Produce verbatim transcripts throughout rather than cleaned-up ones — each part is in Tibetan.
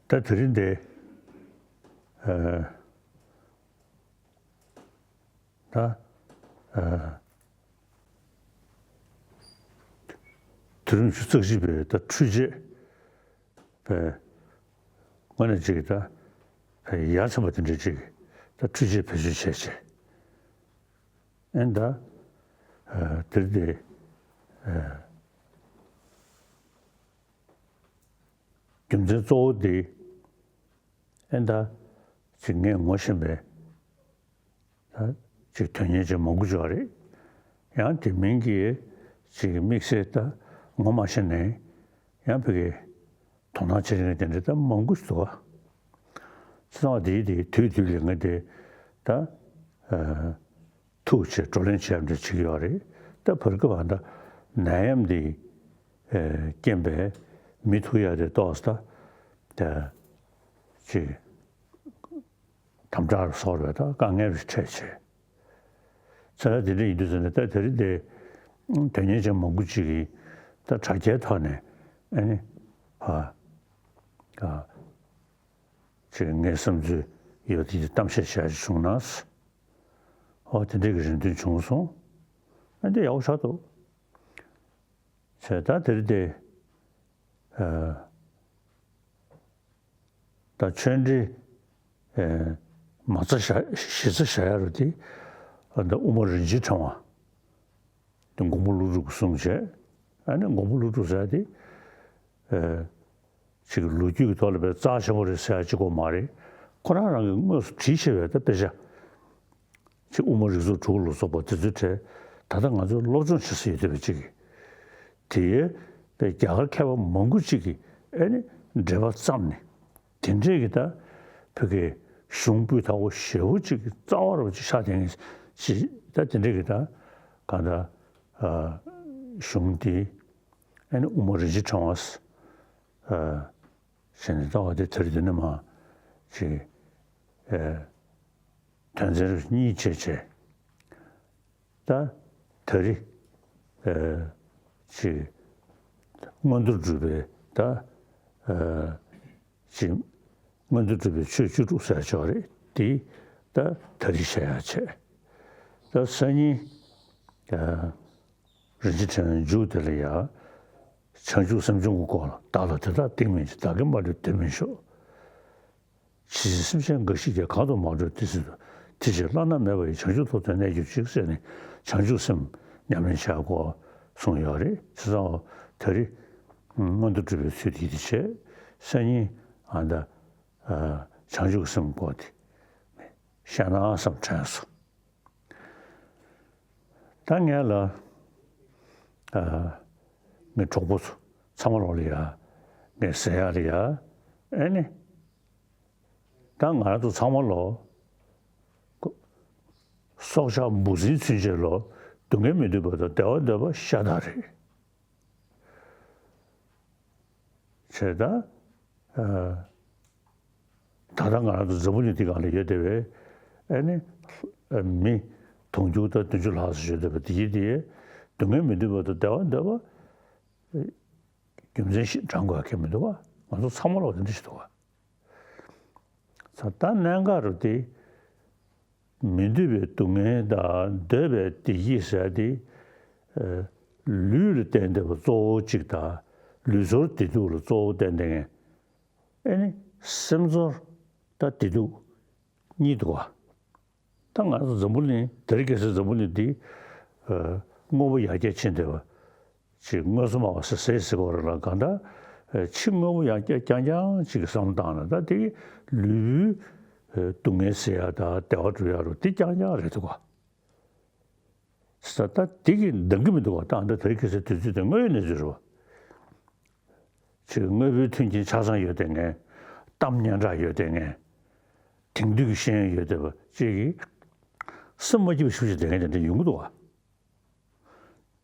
ད་དེ་རིང་འདི་ཨ་ད་ཨ་དུས་རིམ་བཅུ་རྩ་བཞི་པའི་ད་འཕྲུལ་ཆས་པའི་དངོས་གནས་ཅིག་ད་ཡ་མཚན་པ་དེ་འདྲ་ཅིག་ད་འཕྲུལ་ཆས་བེད་སྤྱོད་བྱས་བྱས་ཨེ་ད་ཨ་དེར་དེ་ཨ་རྒྱུ་མཚན་གཙོ་བོ་དེ་ཨེ་ད་ཅིག་ངས་ངོ་ཤེས་པའི་ད་ཅིག་དོན་གཉེར་ཅན་མང་པོ་ཅིག་ཡོད་རེད། ཡང་དེ་མིན་གྱི་ཅིག་དམིགས་བསལ་ད་ངོ་མ་ཤེས་ནའི་ཡང་ཕ་གི་དོ་སྣང་བྱེད་མཁན་དེ་འདྲ་ད་མང་པོ་ཞིག་འདུག་བ། ཚེ་དང་དེའི་དེ་དུས་དུས་ལས་ངས་དེ་ད་ཨ་ཐུག་བྱས་བགྲོ་གླེང་བྱས་འདྲ་བྱེད་ཀྱི་ཡོད་རེད། ད་བར་སྐབས་ཨ་ད་ནད་ཡམས་འདི་ཨ་རྐྱེན་པས་མི་ཐུག་ཡ་དེ་ཏོག་ཙམ་ད་ད་ཅིག་དམ་དྲག་སོགས་རེད། ད་དཀའ་ངལ་རེ་འཕྲད་བྱས། ཚེ་ན་དེ་འདྲ་ཡིན་དུས་ཚོད་ནས་ད་དེ་རིང་དེ་དོན་གཉེར་ཅན་མང་པོ་ཅིག་གིས་ད་དྲ་རྒྱའི་ཐོག་ནས་ཨ་ནི་ཕ་ཨ་ཅིག་ངའི་བསམ་ཚུལ་ཡོད་དེ་གཏམ་བཤད་བྱ་ཞིག་བྱུང་ན། ཨོ་དེ་འདྲ་གི་རེ་འདུན་བྱུང་སོང་། ཨ་འདི་ཡག་པོ་ཆགས་འདུག་བྱས། ད་དེ་རིང་དེ་ཨ། ད་ཆོས་འབྲེལ་ཨེ་མ་རྩ་བཞག་གཞི་རྩ་བཞག་ཡ་རུ་དེ་ཨ་ད་དབུ་མ་རིན་ཆེན་ཕྲེང་བ་དེ་མགོན་པོ་ཀླུ་སྒྲུབ་ཀྱི་གསུང་བྱས། ཨ་ནི་མགོན་པོ་ཀླུ་སྒྲུབ་ཟེར་ཡ་དེ་ཨེ་ཅིག་ལོ་རྒྱུས་ཀྱི་ཐོག་ལ་དཔེ་རྩ་ཆེན་པོ་རེད་ཟེར་ཡ་གཅིག་པོ་མ་རེད། ཁོ་རང་རང་གིས་དངོས་སུ་བྲིས་བཞག་པའི་ད་དཔེ་ཆ། ཅིག་དབུ་མ་རིགས་ཚོགས་དྲུག་ལ་སོགས་པ་དེ་ཚོའི་གྲས་ད་ལྟ་ང་ཚོས་སློབ་སྦྱོང་བྱེད་ས་ཡོད་བསྡད་པ་ཅིག་གིས། དེ་ཡས་པའི་རྒྱ་གར་མཁས་པ་མང་པོ་ཅིག་གིས་ཨེ་ནི་འགྲེལ་པ་བརྩམས་ནས་དེ་འདྲས་ཀྱི་ད་བོད་ཀྱི་གཞུང་སྤུས་དག་པོ་ཞེ་པོ་ཅིག་གི་རྩ་བ་རུ་ཅིག་ཆགས་བསྡད་མཁན་ཅིག་ད་དེ་འདྲས་ཀྱི་ད་གང་ལྟར་ཨ་གཞུང་འདི་ཨེ་ནི་དབུ་མ་རིན་ཆེན་ཕྲེང་བ་ཨ། ཟེར་ནས་ལྟ་བ་དེ་དེ་རིང་འདི་ནས་མར་ཅིག་ཨེ་དོན་ཚན་གཉིས་བྱས་བྱས། ད་དེ་རིང་ཨེ་ཅིག་མངོན་མཐོ་གྲུབ་པའི་ད་ཨེ་ཅིག་མངོན་མཐོ་གྲུབ་པའི་ཆོས་བཅུ་དྲུག་ཟེར་ཆོག་རེད། དེ་ད་དེ་རིང་བཤད་ཡ་བྱས། ད་སང་ཉིན་ཨེ། རིན་ཆེན་ཕྲེང་བའི་མཇུག་དེ་ལ་ཡང་། བྱང་ཆུབ་སེམས་སྦྱོང་གི་སྐོར་ལ། བདག་ལ་དེ་དག་སྟེར་མིན་ཕྱིར། བདག་གིས་མ་བགྲོས་དེ་མིན་ཞོག་ཇི་སྲིད་སེམས་ཅན་འགའ་ཞིག་ཀྱང་། གང་དུ་མ་འགྲོ་དེ་སྲིད་དུ། དེ་ཕྱིར་བླ་ན་མེད་པ་ཡི། བྱང་ཆུབ་ཐོབ་ཐོབ་གནས་གྱུར་ཅིག་ཟེར་ནས་བྱང་ཆུབ་སེམས་ཉམས་ལེན་བྱ་དགོས་གསུངས་ཡོད་རེད། བྱས་ཙང་དེ་རིང་མངོན་མཐོ་གྲུབ་པའི་ཚུལ་དེ་དེ་བྱས། སང་ཉིན་ཨ་ད་བྱང་ཆུབ་སེམས་སྐོར་དེ་བཤད་ན་བསམ་དྲན་སོང་། ད་ངས་ལ་ཨ་ངའི་གྲོགས་པོ་ཚོ་ཚང་མ་ལོག་ལ་ཡ་ངས་ཟེར་ཡ་ལ་ཡ་ཨེ་ནི། ད་ང་རང་ཚོ་ཚང་མ་ལོག་སྲོག་ཆགས་འབུ་སྲིན་ཚུན་ཆད་ལོག་སྡུག་བསྔལ་མི་འདོད་པ་དང་བདེ་བ་འདོད་པ་ཤ་སྟག་རེད། བྱས་ད། ད་ལྟ་ང་རང་ཚོ་འཛམ་བུ་གླིང་འདི་སྒང་ལ་ཡོད་བསྡད་པའི་ཨེ་ནི་མི་དུང་ཕྱུར་དང་བདུན་ཅུ་ལྷག་ཙམ་ཡོད་བསྡད་པ་དེ་ཡིན་དེ། སྡུག་བསྔལ་མི་འདོད་པ་དང་བདེ་བ་འདོད་པ་རྒྱུ་མཚན་ཞིག་བགྲང་དགོས་ཡ་གང་ཡང་མི་འདུག་བ། ང་ཚོ་ཚང་མ་ལོག་དེ་འདྲ་ཞིག་འདུག་བ། ད་གནད་འགག་རུ་དེ། མི་འདོད་པའི་སྡུག་བསྔལ་དང་འདོད་པའི་བདེ་སྐྱིད་ཟེར་ཡ་དེ། ཨ་ལུས་ལ་བརྟེན་བསྡད་པ་གཙོ་བོ་གཅིག་དང་། ལུས་ཚོར་བདེ་སྡུག་ལ་གཙོ་བོ་བརྟེན་བསྡད་མཁན། ཨེ་ནི་སེམས་ཚོར་དང་བདེ་སྡུག་གཉིས་འདུག་བ། ད་ང་ཚོ་འཛམ་བུ་གླིང་དེ་རིང་ཁ་སང་འཛམ་བུ་གླིང་འདི་ཨ་དངོས་པོ་ཡར་རྒྱས་ཕྱིན་བསྡད་པ། ཅིག་དངོས་སུ་མ་བ་ཟེར་ཟེར་ཟེར་གོ་ར་ལ་གང་ལྟར་ཕྱི་དངོས་པོ་ཡང་བསྐྱར་རྐྱང་རྐྱང་ཅིག་གི་བསམ་བློ་བཏང་ན། ད་དེ་ལུས་པོའི་སྡུག་བསྔལ་སེལ་ཡ་དང་བདེ་བ་སྒྲུབ་ཡ་རུ་དེ་རྐྱང་རྐྱང་རེད་འདུག་ག། ས་ད་དེ་གི་འདང་གི་མི་འདུག་ག། ད་ད་དེ་རིང་ཁ་སང་དུས་ཚོད་དེ་དངོས་ཡོད་གནས་ཚུལ་རེད་བ། ཅིག་དངོས་པོའི་མཐུན་རྐྱེན་ཆ་ཚང་ཡོད་བསྡད་མཁན། གཏམ་སྙན་གྲགས་ཡོད་བསྡད་མཁན། དེང་དུས་ཀྱི་ཤེས་ཡོན་ཡོད་བསྡད་པ་ཅིག་གིས་སེམས་མ་སྐྱིད་པ་ཞེ་པོ་ཅིག་བསྡད་མཁན་དེ་འདྲ་ཡོང་གི་འདུག་ག།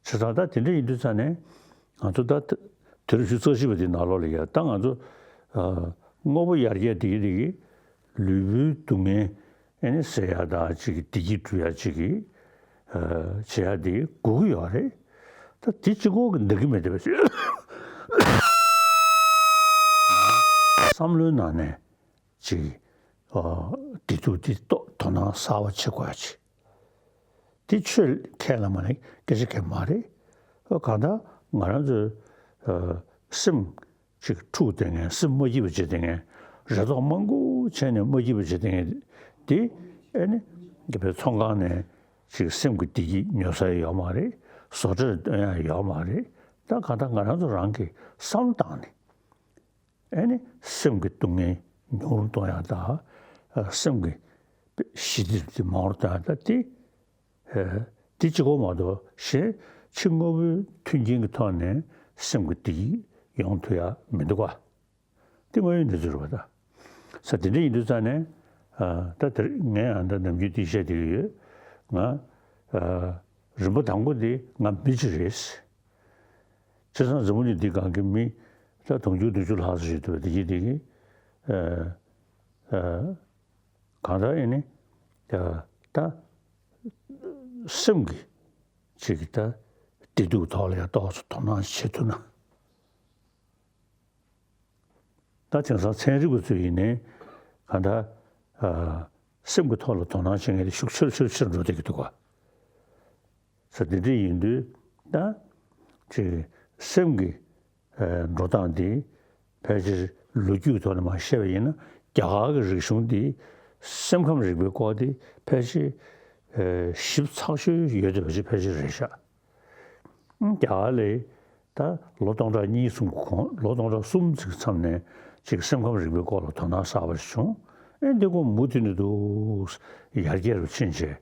བྱས་ཙང་ད་དེ་འདྲ་ཡིན་དུས་ཙང་ནས་ང་ཚོ་ད་དུས་རབས་ཉི་ཤུ་རྩ་གཅིག་པ་འདིའི་ནང་ལོགས་ལ་ཡ། ད་ང་ཚོ་ཨ་དངོས་པོ་ཡར་རྒྱས་དེ་གི་དེ་གི་ལུས་པོའི་སྡུག་བསྔལ་ཨེ་ནི་སེལ་ཡ་དང་། ཅིག་བདེ་སྐྱིད་སྒྲུབ་ཡ་ཅིག་གི་ཨ་བྱེད་ཡ་དེ་དགོས་ཀྱི་ཡོད་རེད། ད་དེ་གཅིག་པོ་གིས་འདང་གི་མེད་བསྡད་པ་ཞིག་བསམ་བློའི་ནང་ནས་ཅིག་ཨ་བདེ་སྡུག་དེ་རྟོགས་དོ་སྣང་གསར་པ་བྱེད་དགོས་ཡ་ཅིག་དེ་ཆོས་ཁས་ལ་མ་ནས་སྐད་ཆ་གས་མ་རེད། ཨ་གང་ལྟར་ང་རང་ཚོའི་ཨ་སེམས་ཅིག་འཁྲུག་བསྡད་མཁན། སེམས་མ་སྐྱིད་པ་བྱེད་བསྡད་མཁན། རེ་དོགས་མང་པོ་བྱས་ནས་མ་སྐྱིད་པ་བྱེད་བསྡད་མཁན་དེ་ཨེ་ནི་གི་བའི་ཚོང་ཁང་ནས་ཅིག་སེམས་ཀྱི་བདེ་སྐྱིད་ཉོ་ས་ཡོད་མ་རེད། བཟོ་གྲྭར་སྟོན་ཡ་ཡོད་མ་རེད། ད་གང་ལྟར་ང་རང་ཚོ་རང་གིས་བསམ་བློ་བཏང་ནས། ཨེ་ནི་སེམས་ཀྱི་སྡུག་བསྔལ་ཉུང་རུ་གཏོང་ཡག་དང་། ཨ་སེམས་ཀྱི་ཞི་བདེ་དེ་མང་རུ་གཏོང་ཡག་དང་། དེ་ཨེ་དེ་གཅིག་པོ་མ་གཏོགས་གཞན་ཕྱི་དངོས་པོའི་མཐུན་རྐྱེན་གྱི་ཐོག་ནས་སེམས་ཀྱི་བདེ་སྐྱིད་ཡོང་ཐུབ་ཡག་མི་འདུག་ག་དེ་དངོས་ཡོད་གནས་ཚུལ་རེད་པ། ད་ས་དེ་འདྲ་ཡིན་དུས་ཙང་ནས། ཨ་ད་དེར་ངས་ཨ་ད་ནམ་རྒྱུན་དེ་བཤད་བསྡད་ཀྱི་ཡོད། ང་ཨ་རིམ་པ་དང་པོ་དེ་ང་མི་གཅིག་རེད། བྱས་ཙང་འཛམ་བུ་གླིང་འདིའི་སྒང་གི་མི་ད་དུང་ཕྱུར་བདུན་ཅུ་ལྷག་ཙམ་ཞིག་འདུག་པ། དེ་གྱིས་དེ་གི་ཨ་ཨ་གང་ལྟར་ཨེ་ནི་ད་ད་སེམས་ཀྱི་ཅིག་ད་བདེ་སྡུག་ཐོག་ལ་ཡང་ཏོག་ཙམ་དོ་སྣང་བྱེད་ཐུབ་ན། ད་དེང་སང་ཚན་རིག་པ་ཚོས་ཡིན་ནའི་གང་ལྟར་ཨ་སེམས་ཀྱི་ཐོག་ལ་དོ་སྣང་བྱེད་མཁན་དེ་ཤུགས་ཆེ་རུ་ཆེ་རུ་ཆེ་རུ་འགྲོ་བསྡད་ཀྱི་འདུག་ག་ས་དེ་འདྲ་ཡིན་དུས་ད་ཅིག་སེམས་ཀྱི་ཨ་འགྲོ་སྟངས་དེ་ཕལ་ཆེར་ལོ་རྒྱུས་ཀྱི་ཐོག་ནས་མར་བཤད་པ་ཡིན་ན། རྒྱ་གར་གྱི་རིག་གཞུང་འདི་སེམས་ཁམས་རིག་པའི་སྐོར་དེ་ཕལ་ཆེར་ཨ་ཞིབ་ཚགས་ཤོས་ཡོད་བསྡད་པ་ཞིག་ཕལ་ཆེར་རེད་ཤག་རྒྱ་གར་ལ་ད་ལོ་སྟོང་ཕྲག་གཉིས་གསུམ་གྱི་གོང། ལོ་སྟོང་ཕྲག་གསུམ་ཙམ་གྱི་མཚམས་ནས་ཅིག་སེམས་ཁམས་རིག་པའི་སྐོར་ལ་དོ་སྣང་གསར་པ་ཞིག་བྱུང་། ཨེ་འདི་ཁོ་མུ་མཐུད་ནས་འདུག་ཡར་རྒྱས་རུ་ཕྱིན་བྱས།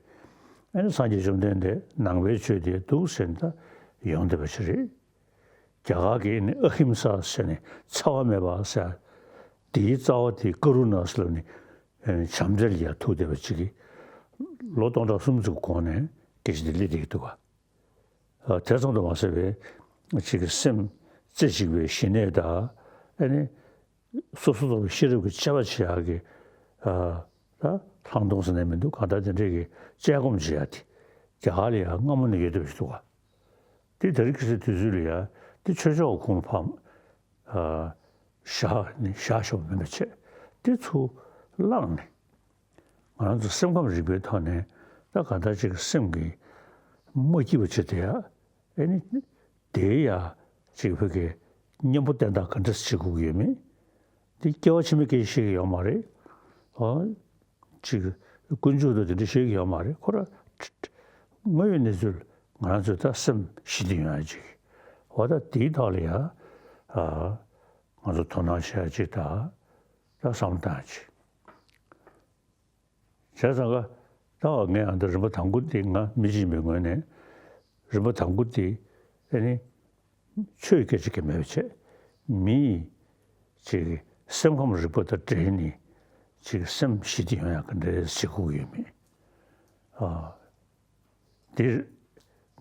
ཨེ་ནི་སངས་རྒྱས་བཅོམ་ལྡན་འདས་ནང་པའི་ཆོས་དེ་འདུག་ཟེར་ནས་ད་ཡོང་བསྡད་པ་ཞིག་རེད། རྒྱ་གར་གྱི་ནི་ཨ་ཧིམ་ས་ཟེར་ནས་འཚེ་བ་མེད་པ་ཟེར། དེའི་རྩ་བ་དེ་ཀ་རུ་ཎ་ཟེར་ལབ་ནས་བྱམས་བརྩེ་ལ་ཡར་ཐུག་བསྡད་པ་ཅིག་གིས་ལོ་སྟོང་ཕྲག་གསུམ་ཙམ་གོང་ནས་སྐད་ཆ་དེ་སླེབས་བསྡད་ཀྱི་འདུག་ག་ཨ་དེ་ཙམ་དུ་མ་ཟད་པའི་ཅིག་གི་སེམས་རྩེ་གཅིག་པའི་ཞི་གནས་དང་། ཨ་ནི་སོ་སོ་རྟོགས་པའི་ཤེས་རབ་ཀྱི་དཔྱད་པ་བྱེད་ཡག་གི་ཨ་ད་ལྷག་མཐོང་ཟེར་ནས་མི་འདུག་གང་ལྟར་དེ་འདྲས་ཀྱི་དཔྱད་སྒོམ་བྱེད་ཡག་དེ་རྒྱ་གར་ལ་ཡང་སྔ་མོ་ནས་ཡོད་བསྡད་པ་ཞིག་འདུག་ག་དེ་དེ་རིང་ཁ་སང་དུས་ཚོད་ལ་ཡ་དེ་ཆོས་ཕྱོགས་ཁོངས་ལ་ཕར་ཨ་བཞག་ནས་བཞག་ཆོག་པ་མིན་པ་བྱས། དེ་ཚུར་བླངས་ནས་ང་རང་ཚོ་སེམས་ཁམས་རིག་པའི་ཐོག་ནས་ད་གང་ལྟར་ཅིག་སེམས་ཀྱི་མ་སྐྱིད་པ་བྱེད་བསྡད་ཡ། ཨེ་ནི་དེའི་ཡ་ཅིག་བོད་ཀྱི་གཉེན་པོ་བསྟེན་སྟངས་ག་འདྲས་བྱེད་དགོས་ཀྱི་ཡོད་མེད་དེ་སྐྱེ་བ་ཕྱི་མའི་སྐད་ཆ་བཤད་ཀྱི་ཡོད་མ་རེད། ཨ། ཅིག་ཀུན་སྤྱོད་དང་དེ་འདྲ་བཤད་ཀྱི་ཡོད་མ་རེད། ཁོ་ར་དངོས་ཡོད་གནས་ཚུལ་ང་རང་ཚོའི་ད་སེམས་ཞི་བདེ་ཡོང་ཡ་ཅིག་འོ་ད་དེའི་ཐོག་ལ་ཡ་ཨ་ང་ཚོ་དོ་སྣང་བྱེད་ཡ་ཅིག་དང་། ད་བསམ་བློ་བཏང་ཡ་ཅིག་བྱས་ཙང་ཀ་ད་བ་ངས་ཨ་ད་རིམ་པ་དང་པོ་དེ་ང་མི་གཅིག་ཡིན་པའི་ངོས་ནས་རིམ་པ་དང་པོ་དེ་ཨ་ནི་ཆོས་སྐད་ཆ་གི་མེད་པ་བྱས། མིའི་ཅིག་སེམས་ཁམས་རིག་པ་དང་འབྲེལ་ནས་ཅིག་སེམས་ཞི་བདེ་ཡོང་ཡག་གི་འདྲ་བྱེད་དགོས་ཀྱི་ཡོད་མེད། ཨ། འདིར་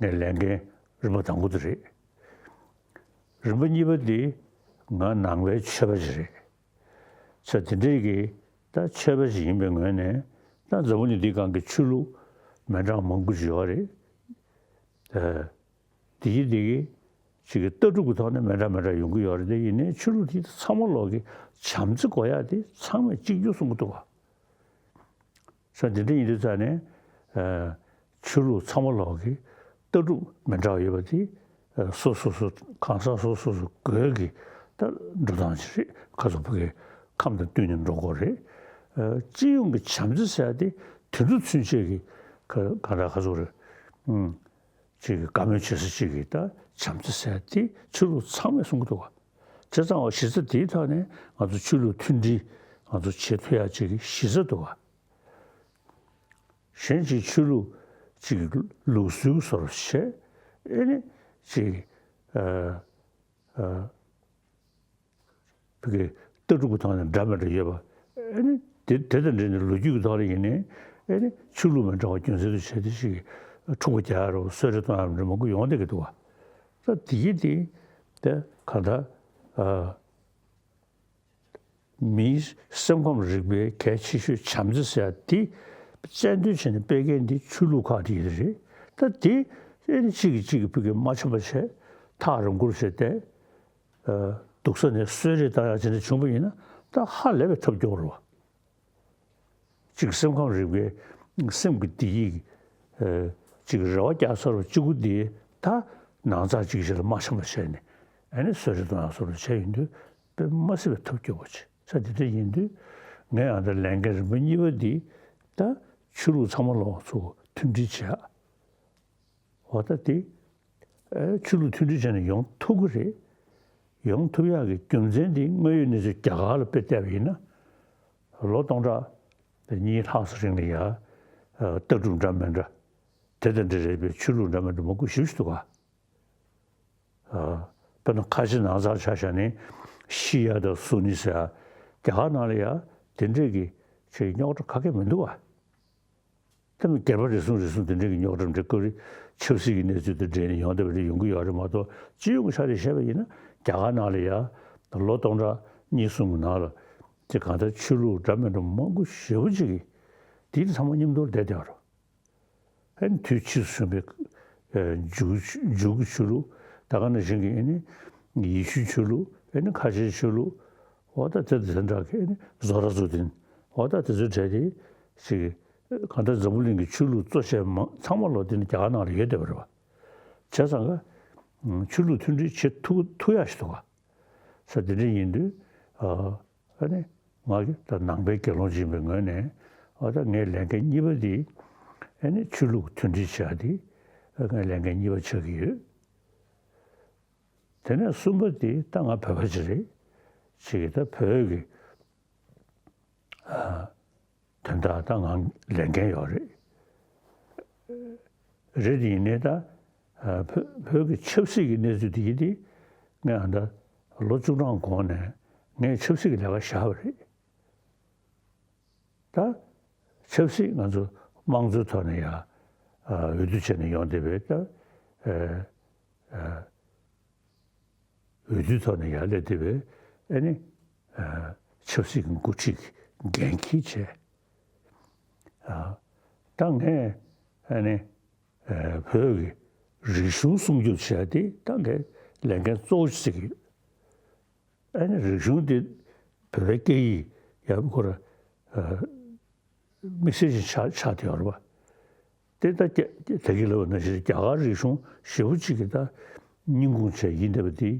ངས་ལས་འགན་རིམ་པ་དང་པོ་དེ་རེད། རིམ་པ་གཉིས་པ་འདི་ང་ནང་པའི་ཆོས་པ་ཞིག་རེད། ས་དེ་འདྲས་ཀྱི་ད་ཆོས་པ་ཞིག་ཡིན་པའི་ངོས་ནས་ད་འཛམ་བུ་གླིང་འདིའི་སྒང་གི་ཆོས་ལུགས་མི་འདྲ་མང་པོ་ཞིག་ཡོད་རེད། ཨ། དེ་གི་དེ་གི་ཅིག་གི་ལྟ་གྲུབ་ཀྱི་ཐོག་ནས་མི་འདྲ་མི་འདྲ་ཡོང་གི་ཡོད་རེད། དེ་ཡིན་ནའི་ཆོས་ལུགས་དེ་ཚང་མ་ལོག་གི་བྱམས་བརྩེ་དགོས་ཡ་དེ་ཚང་མས་གཅིག་གྱུར་གསུང་གི་འདུག་བ། ས་འདི་འདྲ་ཡིན་དུས་ཙང་ནས་ཨ་ཆོས་ལུགས་ཚང་མ་ལོག་གི་ལྟ་གྲུབ་མི་འདྲ་བ་ཡོད་པ་དེ་ཨ་སོ་སོ་སོ་གང་ཟག་སོ་སོ་སོ་སྒོས་ཀྱི་ད་འགྲོ་སྟངས་ཅིག་རེད། ཁ་སང་བོད་ཀྱི་ཁམས་དང་བསྟུན་ནས་འགྲོ་དགོས་རེད། ཨ་སྤྱི་ཡོངས་ཀྱི་བྱམས་བརྩེ་ཟེར་ཡ་དེ་དུད་འགྲོ་ཚུན་ཆད་ཀྱི་ག་ག་འདྲ་ག་ཚོད་རེད། ཨུམ། ཅིག་གི་བཀའ་མོལ་བྱེད་ས་ཅིག་གི་ད་བྱམས་བརྩེ་ཟེར་ཡ་དེ་ཆོས་ལུགས་ཚང་མས་གསུང་གི་འདུག་བ། བྱས་ཙང་བ་གཞི་རྩ་དེའི་ཐོག་ནས་ང་ཚོ་ཆོས་ལུགས་མཐུན་སྒྲིལ་ང་ཚོ་བྱེད་ཐུབ་ཡ་ཅིག་གི་གཞི་རྩ་འདུག་བ། གཞན་གྱི་ཆོས་ལུགས་ཅིག་ལུགས་སྲོལ་བཟོ་འདྲ་བྱས། ཨེ་ནི་ཅིག་ཨ་ཨ་བོད་ཀྱི་ལྟ་གྲུབ་ཀྱི་ཐོག་ནས་འདྲ་མི་འདྲ་ཡོད་པ། ཨེ་ནི་དེ་དེ་དང་འབྲེལ་ནས་ལོ་རྒྱུས་ཀྱི་ཐོག་ལ་ཡིན་ནའི་ཨེ་ནི་ཆོས་ལུགས་མི་འདྲ་བ་རྒྱུ་མཚན་དུ་བྱས་ཏེ་ཅིག་འཁྲུག་པ་རྒྱག་ཡ་རོ་གསོད་རེས་གཏོང་ཡ་རོ་མང་པོ་ཡོང་བསྡད་ཀྱི་འདུག་བ། ད་དེ་ཡིན་དེ་དེ་གང་ལྟར་ཨ། མིའི་སེམས་ཁམས་རིག་པའི་གལ་ཆེ་ཤོས་བྱམས་བརྩེ་ཟེར་ཡ་དེ་རྩལ་འདོན་བྱས་ནས་སྤེལ་མཁན་འདི་ཆོས་ལུགས་ཁག་དེ་རེད། ད་དེ་ཨེ་ནི་གཅིག་གིས་གཅིག་གི་ཕུགས་ཀྱི་མ་འཆམ་པ་བྱས་ཐག་རིང་པོར་བྱས་ཏེ། ཨ་སྡུག་ས་ནས་གསོད་རེས་བཏང་ཡ་ཅིག་འདྲ་བྱུང་བ་ཡིན་ན་ ད་ཧ་ལས་པའི་ཐབས་སྐྱོ་བོ་རེད་བ། གཅིག་སེམས་ཁམས་རིག་པའི་སེམས་ཀྱི་བདེ་སྐྱིད་ཀྱི་ཨ་གཅིག་རེ་བ་རྒྱག་ཚར་བ་གཅིག་པུ་འདི་ད་ནང་ཚགས་གཅིག་ཞིག་ལ་མ་འཆམ་པ་བྱས་ནས་ཨ་ནི་གསོད་བྱེད་གཏོང་ཡག་བཟོ་འདྲ་བྱས་ཡོང་དུས་དཔེ་མ་སྲིད་པའི་ཐབས་སྐྱོ་བོ་བྱས། ས་དེ་འདྲ་ཡིན་དུས་ངས་ཨ་ད་ལས་འགན་རིམ་པ་གཉིས་པ་འདི་ད་ཆོས་ལུགས་ཚང་མ་ལ་ཚུར་མཐུན་སྒྲིལ་བྱས། འོ་ད་དེ་ཨེ་ཆོས་ལུགས་མཐུན་སྒྲིལ་བྱས་ནས་ཡོང་ཐུབ་ཀྱི་རེད། ཡོང་ཐུབ་ཡག་གི་རྒྱུ་མཚན་དེ་དངོས་ཡོད་གནས་ཚུལ་རྒྱ་གར་ལ་དཔེ་བལྟས་པ་ཡིན་ན། ལོ་སྟོང་ཕྲག་གཉིས་ལྷག་ཙམ་རིང་ལ་ཡ་ཨ་ལྟ་གྲུབ་འདྲ་མི་འདྲ་དེ་དང་འབྲེལ་བའི་ཆོས་ལུགས་འདྲ་མི་འདྲ་མང་པོ་ཞེ་པོ་ཞིག་འདུག་ག་ཨ་དཔེར་ན་ཁ་ཆེ་ནང་ཚགས་ཆ་བཞག་ནས་ཤི་ཡ་དང་སུ་ནི་ཟེར་ཡ་རྒྱ་གར་ནང་ལ་ཡ་དེ་འདྲས་ཀྱི་ཆེས་རྙོག་དྲ་ག་གེ་མི་འདུག་ག་ད་མི་སྒེར་པ་རེ་ཟུང་རེ་ཟུང་དེ་འདྲའི་གི་རྙོག་དྲ་འདྲ་ཀུ་རེ་ཆབ་སྲིད་ཀྱི་གནས་ཚུལ་དང་འབྲེལ་ནས་ཡོང་བསྡད་པ་རེ་ཡོང་གི་ཡོད་རེད་མ་གཏོགས། སྤྱི་ཡོངས་ཀྱི་ཆ་ནས་བཤད་པ་ཡིན་ན་རྒྱ་གར་ནང་ལ་ཡ་ལོ་སྟོང་ཕྲག་གཉིས་གསུམ་གྱི་ནང་ལ་དེ་གང་ལྟར་ཆོས་ལུགས་འདྲ་མི་འདྲ་མང་པོ་ཞེ་པོ་ཅིག་གིས་དེའི་ཚང་མ་མཉམ་དུ་བསྡད་བསྡད་པ་རེད། ཨ་ནི་དུས་ཕྱིས་སུ་བྱུང་བའི་ཨ་འཇུག་འཇུག་གི་ཆོས་ལུགས་ད་ག་ནང་བཞིན་གྱི་ཨ་ནི་ཡེ་ཤུའི་ཆོས་ལུགས། ཨ་ནི་ཁ་ཆེའི་ཆོས་ལུགས། འོ་ད་དེ་དེ་འདྲ་གི་ཨ་ནི་བཟོ་ར་བཟོ་ལྡན། འོ་ད་དེ་ཚོའི་གྲས་དེ་ཅིག་གང་ལྟར་འཛམ་བུ་གླིང་གི་ཆོས་ལུགས་གཙོ་བྱས་མང་ཚང་མ་ལོ་དེ་ནི་རྒྱ་གར་ནང་ལ་ཡོད་བསྡད་པ་རེད་བ། བྱས་ཙང་ཀ་ཆོས་ལུགས་མཐུན་སྒྲིལ་བྱེད་ཐུབ་ཐུབ་ཡག་ཞིག་འདུག་ག་ས་དེ་འདྲ་ཡིན་དུས་ཨ་ཨ་ནི་ང་གི་ད་ནང་པའི་དགེ་སློང་ཅིག་ཡིན་པའི་ངོས་ནས་ཨ་ད་ངའི་ལས་འགན་གཉིས་པ་འདི་ཨ་ནི་ཆོས་ལུགས་མཐུན་སྒྲིལ་བྱ་འདི་ཨ་ངའི་ལས་འགན་གཉིས་པ་ཆགས་ཀྱི་ཡོད། དེ་ནས་གསུམ་པ་འདི་ད་ང་བོད་པ་ཅིག་རེད། ཅིག་གིས་ད་བོད་ཀྱི་ཨ་དོན་དག་ད་ང་ལས་འགན་ཡོད་རེད། རེད་དེ་ཡིན་ནའི་ད་ཨ་བོད་བོད་ཀྱི་ཆབ་སྲིད་ཀྱི་གནས་ཚུལ་དེ་ཡིན་དེ་ངས་ཨ་ད་ལོ་བཅུ་གྲངས་གོང་ནས་ངས་ཆབ་སྲིད་ཀྱི་ལས་ཀ་བཞག་པ་རེད། ད་ཆབ་སྲིད་ང་ཚོ་དམངས་གཙོའི་ཐོག་ནས་ཡ་ཨ་འོས་བསྡུ་བྱས་ནས་ཡོང་བསྡད་པའི་ད་ཨ་ཨ་འོས་བསྡུའི་ཐོག་ནས་ཡར་སླེབས་བསྡད་པའི་ཨ་ནི་ཨ་ཆབ་སྲིད་ཀྱི་འགོ་ཁྲིད་ཀྱི་འགན་འཁྱེར་བྱས། ཨ་ད་ངས་ཨ་ནི་ཨ་བོད་ཀྱི་རིག་གཞུང་སྲུང་སྐྱོབ་བྱས་ཏེ་ད་ངས་ལས་འགན་གཙོ་བོ་ཞིག་བརྩི་གི་ཡོད། ཨ་ནི་རིག་གཞུང་དེ་བོད་པའི་སྐད་ཡིག་ཡག་པོ་ཁོ་ར་ཨ་དམིགས་བསལ་ཞིག་ཆགས་ཆགས་བསྡད་ཡོད་རེད་པ། དེ་ལྟ་སྐད་ད་གིན་ལབ་པ་ནང་བཞིན་རྒྱ་གར་རིག་གཞུང་ཞེ་པོ་ཅིག་གིས་ད་སྙིང་ཁུང་བྱས་ཡིན་བསྡད་པ་དེ་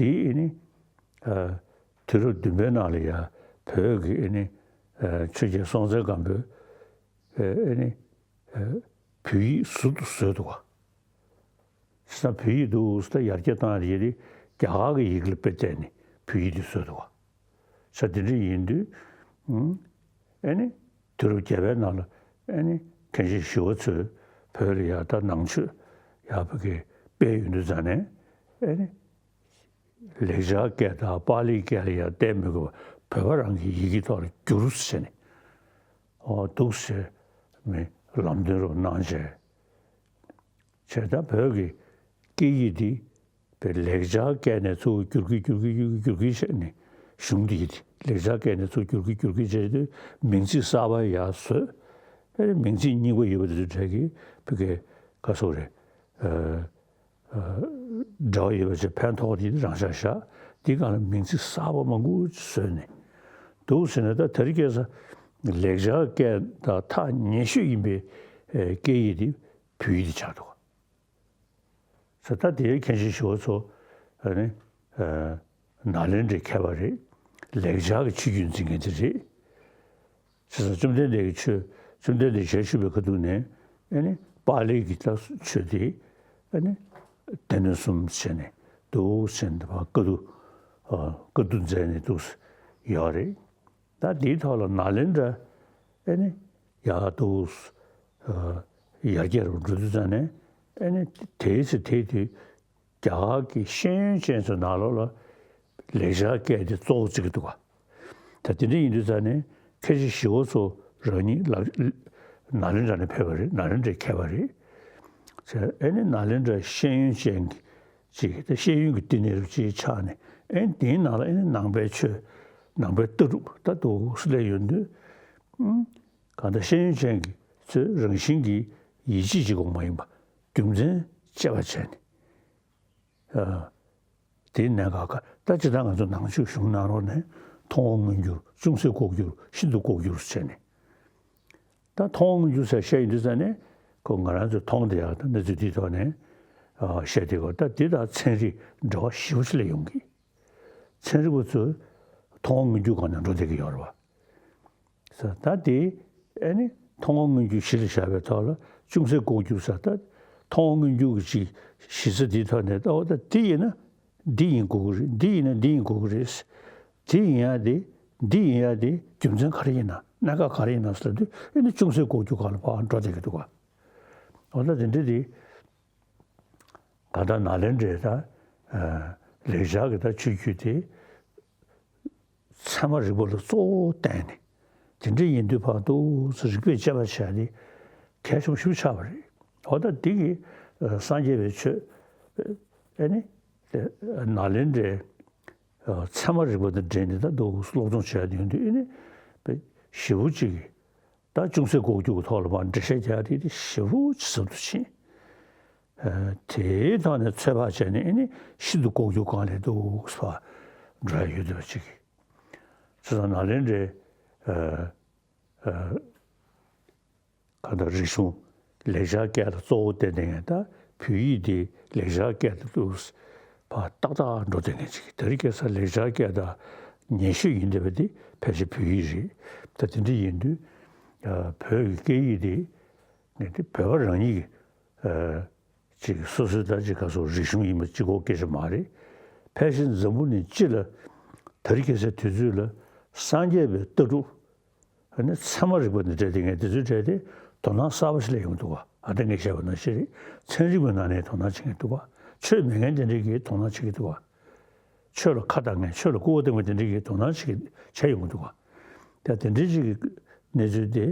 དེ་ཨེ་ནི་ཨ་དུས་རབས་བདུན་པའི་ནང་ལ་ཡ་བོད་ཀྱི་ཨེ་ནི་ཨ་ཆོས་རྒྱལ་སྲོང་བཙན་སྒམ་པོས་ཨེ་ཨེ་ནི་ཨ་བོད་ཡིག་ཟུར་དུ་བཟོས་འདུག་ག་ས་བོད་ཡིག་འདུག་ས་ཡར་རྒྱས་བཏང་ཡ་དེ་རྒྱ་གར་གྱི་ཡི་གེ་ལ་དཔེ་བལྟས་ནས་བོད་ཡིག་དེ་བཟོས་འདུག་ག་ས་དེ་འདྲ་ཡིན་དུས་ཨ་ནི་དུས་རབས་བརྒྱད་པའི་ནང་ལ་ཨ་ནི་མཁན་ཆེན་ཞི་བ་འཚོས་བོད་ལ་ཡར་ད་ནང་ཆོས་ཡར་བོད་ཀྱི་སྤེལ་ཡོང་དུས་ཙང་ནས་ཨ་ནི་ལེགས་སྦྱར་སྐད་དང་པཱ་ལིའི་སྐད་ལ་ཡར་བལྟས་མི་དགོས་པར་བོད་པ་རང་གི་ཡི་གེ་ཐོག་ལ་བསྒྱུར་ཟེར་ནས་ཨོ་འདུག་ཟེར་མི་ལམ་སྟོན་རོགས་གནང་བྱས། བྱས་ཙང་བོད་ཀྱི་སྐད་ཡིག་འདི་བོད་ལེགས་སྦྱར་སྐད་ནས་ཚུར་བསྒྱུར་གྱིན་བསྒྱུར་གྱིན་བསྒྱུར་གྱིན་བསྒྱུར་གྱིན་བྱས་ནས་གཞུང་འདི་ཡིན་ཏེ་ལེགས་སྦྱར་སྐད་ནས་ཚུར་བསྒྱུར་གྱིན་བསྒྱུར་གྱིན་བྱས་དུས་མིང་ཚིག་གསར་པ་ཡར་བཟོས། ཨེ་མིང་ཚིག་རྙིང་པ་ཡོད་པ་དེ་ཚོ་གྲས་ཀྱིས་བོད་སྐད་ག་སོགས་རེད། ཨ་ཨ་འབྲེལ་བ་ཡོད་པ་ཅིག་ཕན་ཐོགས་དེ་རང་ཤག་ཤག་དེའི་སྒང་ལ་མིང་ཚིག་གསར་པ་མང་པོ་བཟོས་ནས་འདུག་ཟེར་ནས། ད་དེ་རིང་ཁ་སང་ལེགས་སྦྱར་སྐད་དང་ཐག་ཉེ་ཤོས་ཡིན་པའི་ཨེ་སྐད་ཡིག་དེ་བོད་ཡིག་དེ་ཆགས་འདུག་ག་ས་ད་དེའི་མཁན་ཆེན་ཞི་བ་འཚོ་ཨ་ནི་ཨ་ནཱ་ལེནྡྲའི་མཁས་པ་རེད། ལེགས་སྦྱར་གྱི་ཆོས་བརྒྱུད་འཛིན་མཁན་དེ་རེད། བྱས་ཙང་བཅོམ་ལྡན་འདས་ཀྱི་ཆོས་བཅོམ་ལྡན་འདས་ཞལ་བཞུགས་པའི་ཁ་ཐུག་ནས་ཨ་ནི་པཱ་ལི་གི་ད་ཆོས་དེ་ཨ་ནི་སྡེ་སྣོད་གསུམ་བྱས་ནས་འདུག་ཟེར་ནས་བཀའ་བསྡུ་ཨ་བཀའ་བསྡུ་མཛད་ནས་འདུག་ཡོད་རེད། ད་འདིའི་ཐོག་ལ་ནཱ་ལེནྡྲ་ཨེ་ནི་ཡར་འདུག་ཨ་ཡར་རྒྱས་རུ་འགྲོ་དུས་ཙང་ནས་ཨེ་ནི་དེའི་ཚེ་དེའི་དུས་རྒྱ་གར་གྱི་ཤེས་ཡོན་ཅན་ཚོའི་ནང་ལོགས་ལ་ལེགས་སྦྱར་སྐད་དེ་གཙོ་བོ་བརྩི་གི་འདུག་ག་ད་དེ་འདྲ་ཡིན་དུས་ཙང་ནས་མཁན་ཆེན་ཞི་བ་འཚོ་རང་ཉིད་ལ་ནཱ་ལེནྡྲ་ནས་ཕེབས་པ་རེད། ནཱ་ལེནྡྲའི་མཁས་པ་རེད། ཨེ་ནི་ནཱ་ལེནྡྲ་ཤེས་ཡོན་ཅན་གྱི་ཅིག་ད་ཤེས་ཡོན་གྱི་བསྟི་གནས་རུ་ཅིག་ཆགས་ནས་ཨེ་ནི་དེའི་ནང་ལ་ཨེ་ནི་ནང་པའི་ཆོས་ནང་པའི་ལྟ་གྲུབ་ད་འདུག་སེ་སླེབས་ཡོང་དུས་ཨུམ། གང་ལྟར་ཤེས་ཡོན་ཅན་གྱི་ཚོས་རང་བཞིན་གྱིས་ཡིད་ཆེས་བྱེད་དགོས་མ་ཡིན་པ་རྒྱུ་མཚན་དཔྱད་པ་བྱས་ནས། ཨ་དེའི་གནད་འགག་ག་ད་ཅི་ལྟར་ང་ཚོ་ནང་ཆོས་གཞུང་ནང་ལོགས་ནས་ མཐོང་བ་མངོན་གྱུར། ཅུང་ཟད་ལྐོག་གྱུར། ཤིན་ཏུ་ལྐོག་གྱུར་བྱས་ནས། ད་མཐོང་བ་མངོན་གྱུར་ཟེར་བཤད་ཡོང་དུས་ཙ་ནས་ཁོ་ང་རང་ཚོས་མཐོང་བསྡད་ཡག་ད་གནས་ཚུལ་འདིའི་ཐོག་ནས་ཨ་བཤད་བསྡད་ཡོད། ད་འདི་དང་ཚན་རིག་འབྲེལ་བ་ཞེ་པོ་ཅིག་སླེབས་ཡོང་གི། ཚན་རིག་པ་ཚོས་མཐོང་བ་མངོན་གྱུར་སྒང་ནས་འགྲོ་བསྡད་ཀྱི་ཡོད་རེད་བ། ཟེར། ད་དེ་ཨ་ནི་མཐོང་བ་མངོན་གྱུར་གཞི་ལ་བཞག་པའི་ཐོག་ལ་ཅུང་ཟད་ལྐོག་གྱུར་ཟེར། ད་མཐོང་བ་མངོན་གྱུར་གྱི་ཅིག་གཞི་རྩ་འདིའི་ཐོག་ནས་ད་འོ་ད་འདི་ཡིན་ན་འདི་ཡིན་དགོས་ཀྱི་རེད། འདི་ཡིན་ན་འདི་ཡིན་དགོས་ཀྱི་རེད། འདི་ཡིན་ཡག་དེ། འདི་ཡིན་ཡག་དེ་རྒྱུ་མཚན་ག་རེ་ཡིན་ན། གནད་འགག་ག་རེ་ཡིན་ན་ཟེར་དུས་ཨ་ནི་ཅུང་ཟད་ལྐོག་གྱུར་སྒང་ལ་ཕར་འགྲོ་བསྡད་ཀྱི་འདུག་ག། འོ་ད་དེ་འདྲ་དེ། ད་ལྟ་ནཱ་ལེནྡྲའི་ད་ཨ་ལེགས་སྦྱར་གྱི་ད་ཆོས་བརྒྱུད་དེ་ཚད་མ་རིག་པ་ལ་གཙོ་བོ་བསྟན་ནས། དེ་འདྲ་ཡིན་དུས་ཕར་འདུག་སེ་རིགས་པས་དཔྱད་པ་བྱས་ཏེ་གལ་ཆེན་པོ་ཞེ་པོ་ཆགས་པ་རེད། འོ་ད་འདི་གི་ཨ་སངས་རྒྱས་པའི་ཆོས་ཨ་ནི་ནཱ་ལེནྡྲའི་ཨ་ཚད་མ་རིག་པ་དང་འབྲེལ་ནས་ད་འདུག་སེ་སློབ་སྦྱོང་བྱས་ཏེ་ཡོང་དུས་ཨ་ནི་ཞེ་པོ་ཅིག་གི་ད་ཅུང་ཟད་ལྐོག་གྱུར་གྱི་ཐོག་ལ་མར་འགྲེལ་བཤད་རྒྱག་དེ་དེ་ཞེ་པོ་ཅིག་ཟབ་ཏུ་ཕྱིན། ཨ་དེའི་ཐོག་ནས་ཚོད་དཔག་བྱས་ནས་ཨ་ནི་ཤིན་ཏུ་ལྐོག་གྱུར་སྒང་ལ་འདུག་སེ་ཕར་འགྲོ་ཡག་ཡོད་བསྡད་པ་ཅིག། བྱས་ཙང་ནཱ་ལེནྡྲའི་ཨ་ཨ་གང་ལྟར་རིག་གཞུང་ལེགས་སྦྱར་སྐད་ལ་གཙོ་བོ་བསྟན་བསྡད་མཁན། ད་བོད་ཡིག་འདི་ལེགས་སྦྱར་སྐད་དུ་འདུག་སེ་ཕར་ཏག་ཏག་འགྲོ་བསྡད་མཁན་ཅིག། དེ་རིང་ཁ་སང་ལེགས་སྦྱར་སྐད་དང་ཉེ་ཤོས་ཡིན་བསྡད་པ་འདི་ཕལ་ཆེར་བོད་ཡིག་རེད། ད་དེ་འདྲ་ཡིན་དུས་ཨ་བོད་ཀྱི་སྐད་ཡིག་འདི་ངས་འདི་བོད་པ་རང་ཉིད་ཀྱི་ཨ་ཅིག་སོ་སོའི་ད་ཅིག་ག་སོ་རིག་གཞུང་ཡིན་པ་གཅིག་པོ་སྐད་ཆ་མ་རེད། ཕལ་ཆེར་འཛམ་བུ་གླིང་སྤྱི་ལ་ད་རིང་ཁ་སང་དུས་ཚོད་ལ་སངས་རྒྱས་པའི་ལྟ་གྲུབ། ཨ་ནི་ཚད་མ་རིག་པ་འདི་འདྲ་དེ་ངས་དེ་ཚོའི་གྲས་དེ་དོ་སྣང་གསར་པ་ཞིག་སླེབས་ཡོང་འདུག་ག། ཨ་ད་ངས་བཤད་པ་ནང་བཞིན་རེད། ཚན་རིག་པའི་ནང་ནས་དོ་སྣང་བྱེད་མཁན་འདུག་ག། ཆོས་མེད་མཁན་དེ་འདྲ་གིས་དོ་སྣང་བྱེད་ཀྱི་འདུག་ག། ཆོས་ལ་ཁ་གཏད་མཁན། ཆོས་ལ་སྐུར་བ་བཏང་མཁན་དེ་འདྲ་གིས་དོ་སྣང་བྱེད་ཀྱི་བྱས་ཡོང་གི་འདུག་ག། ད་དེ་འདྲའི་ཅིག་གི་གནས་ཚུལ་དེ་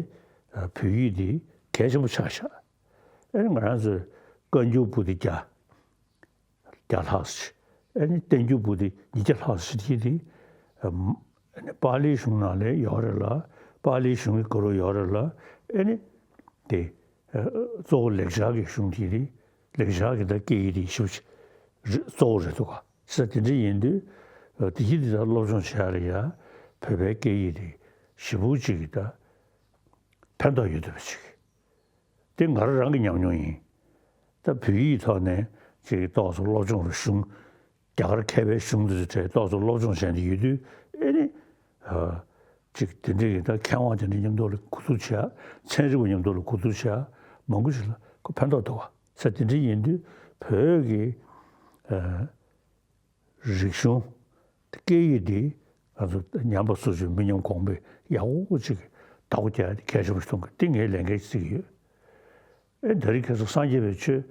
ཨ་བོད་ཡིག་འདི་གལ་ཆེན་པོ་ཆགས་ཤག། ཨ་ནི་ང་རང་ཚོའི་བཀའ་འགྱུར་པོ་ཏི་བརྒྱ། བརྒྱ་ལྷག་ཙམ་ཞིག། ཨ་ནི་བསྟན་འགྱུར་པོ་ཏི་ཉིས་བརྒྱ་ལྷག་ཙམ་ཞིག་དེ་ཨ་ནི་པཱ་ལིའི་གཞུང་ནང་ལ་ཡོད་རེད་ལ། པཱ་ལིའི་གཞུང་གི་སྐོར་ལ་ཡོད་རེད་ལ། ཨ་ནི་དེ་ཨ་གཙོ་བོ་ལེགས་སྦྱར་གྱི་གཞུང་དེ་རེད། ལེགས་སྦྱར་གྱི་ད་སྐད་ཡིག་དེ་ཞེ་པོ་ཅིག་རེད། གཙོ་བོ་རེད་འདུག་ག། ས་དེ་འདྲ་ཡིན་དུས་ཨ་དེ་ཡིག་དེ་ད་སློབ་སྦྱོང་བྱེད་ཡག་ལ་ཡ་བོད་པའི་སྐད་ཡིག་དེ་ཞེ་པོ་ཅིག་གི་ད་ཕན་ཐོགས་ཡོད་འདུག་པ་ཅིག། དེ་ང་རང་རང་གི་ཉམས་མྱོང་ཡིན། ད་བོད་ཡིག་ཐོག་ནས་ཅིག་ཏོག་ཙམ་སློབ་སྦྱོང་རུ་གཞུང་། རྒྱ་གར་མཁས་པའི་གཞུང་དེ་ཚོའི་གྲས་ཏོག་ཙམ་སློབ་སྦྱོང་བྱས་ནས་ཡོད་དུས་ཨེ་ནི། ཨ་ཅིག་དེ་འདྲའི་ད་མཁས་དབང་དེ་འདྲ་མཉམ་དུ་ལ་གོ་བསྡུར་བྱས། ཚན་རིག་པ་མཉམ་དུ་ལ་གོ་བསྡུར་བྱས། མང་པོ་ཞིག་ལ་ཁོ་ཕན་ཐོགས་འདུག་བ། ས་དེ་འདྲ་ཡིན་དུས་བོད་ཀྱི་ཨ། རིག་གཞུང་། སྐད་ཡིག་འདི་ང་ཚོ་ཉམས་པ་སོར་ཆུད་མི་ཉམས་གོང་འཕེལ་ཡག་པོ་ཅིག་བདག་པོ་རྒྱག་ཡ་དེ་གལ་ཆེན་པོ་ཞིག་མཐོང་གི། འདི་ངས་ལས་འགན་ཅིག་བརྩི་གི་ཡོད། ཨེ་ད་རིང་ཁ་སང་སངས་རྒྱས་པའི་ཆོས་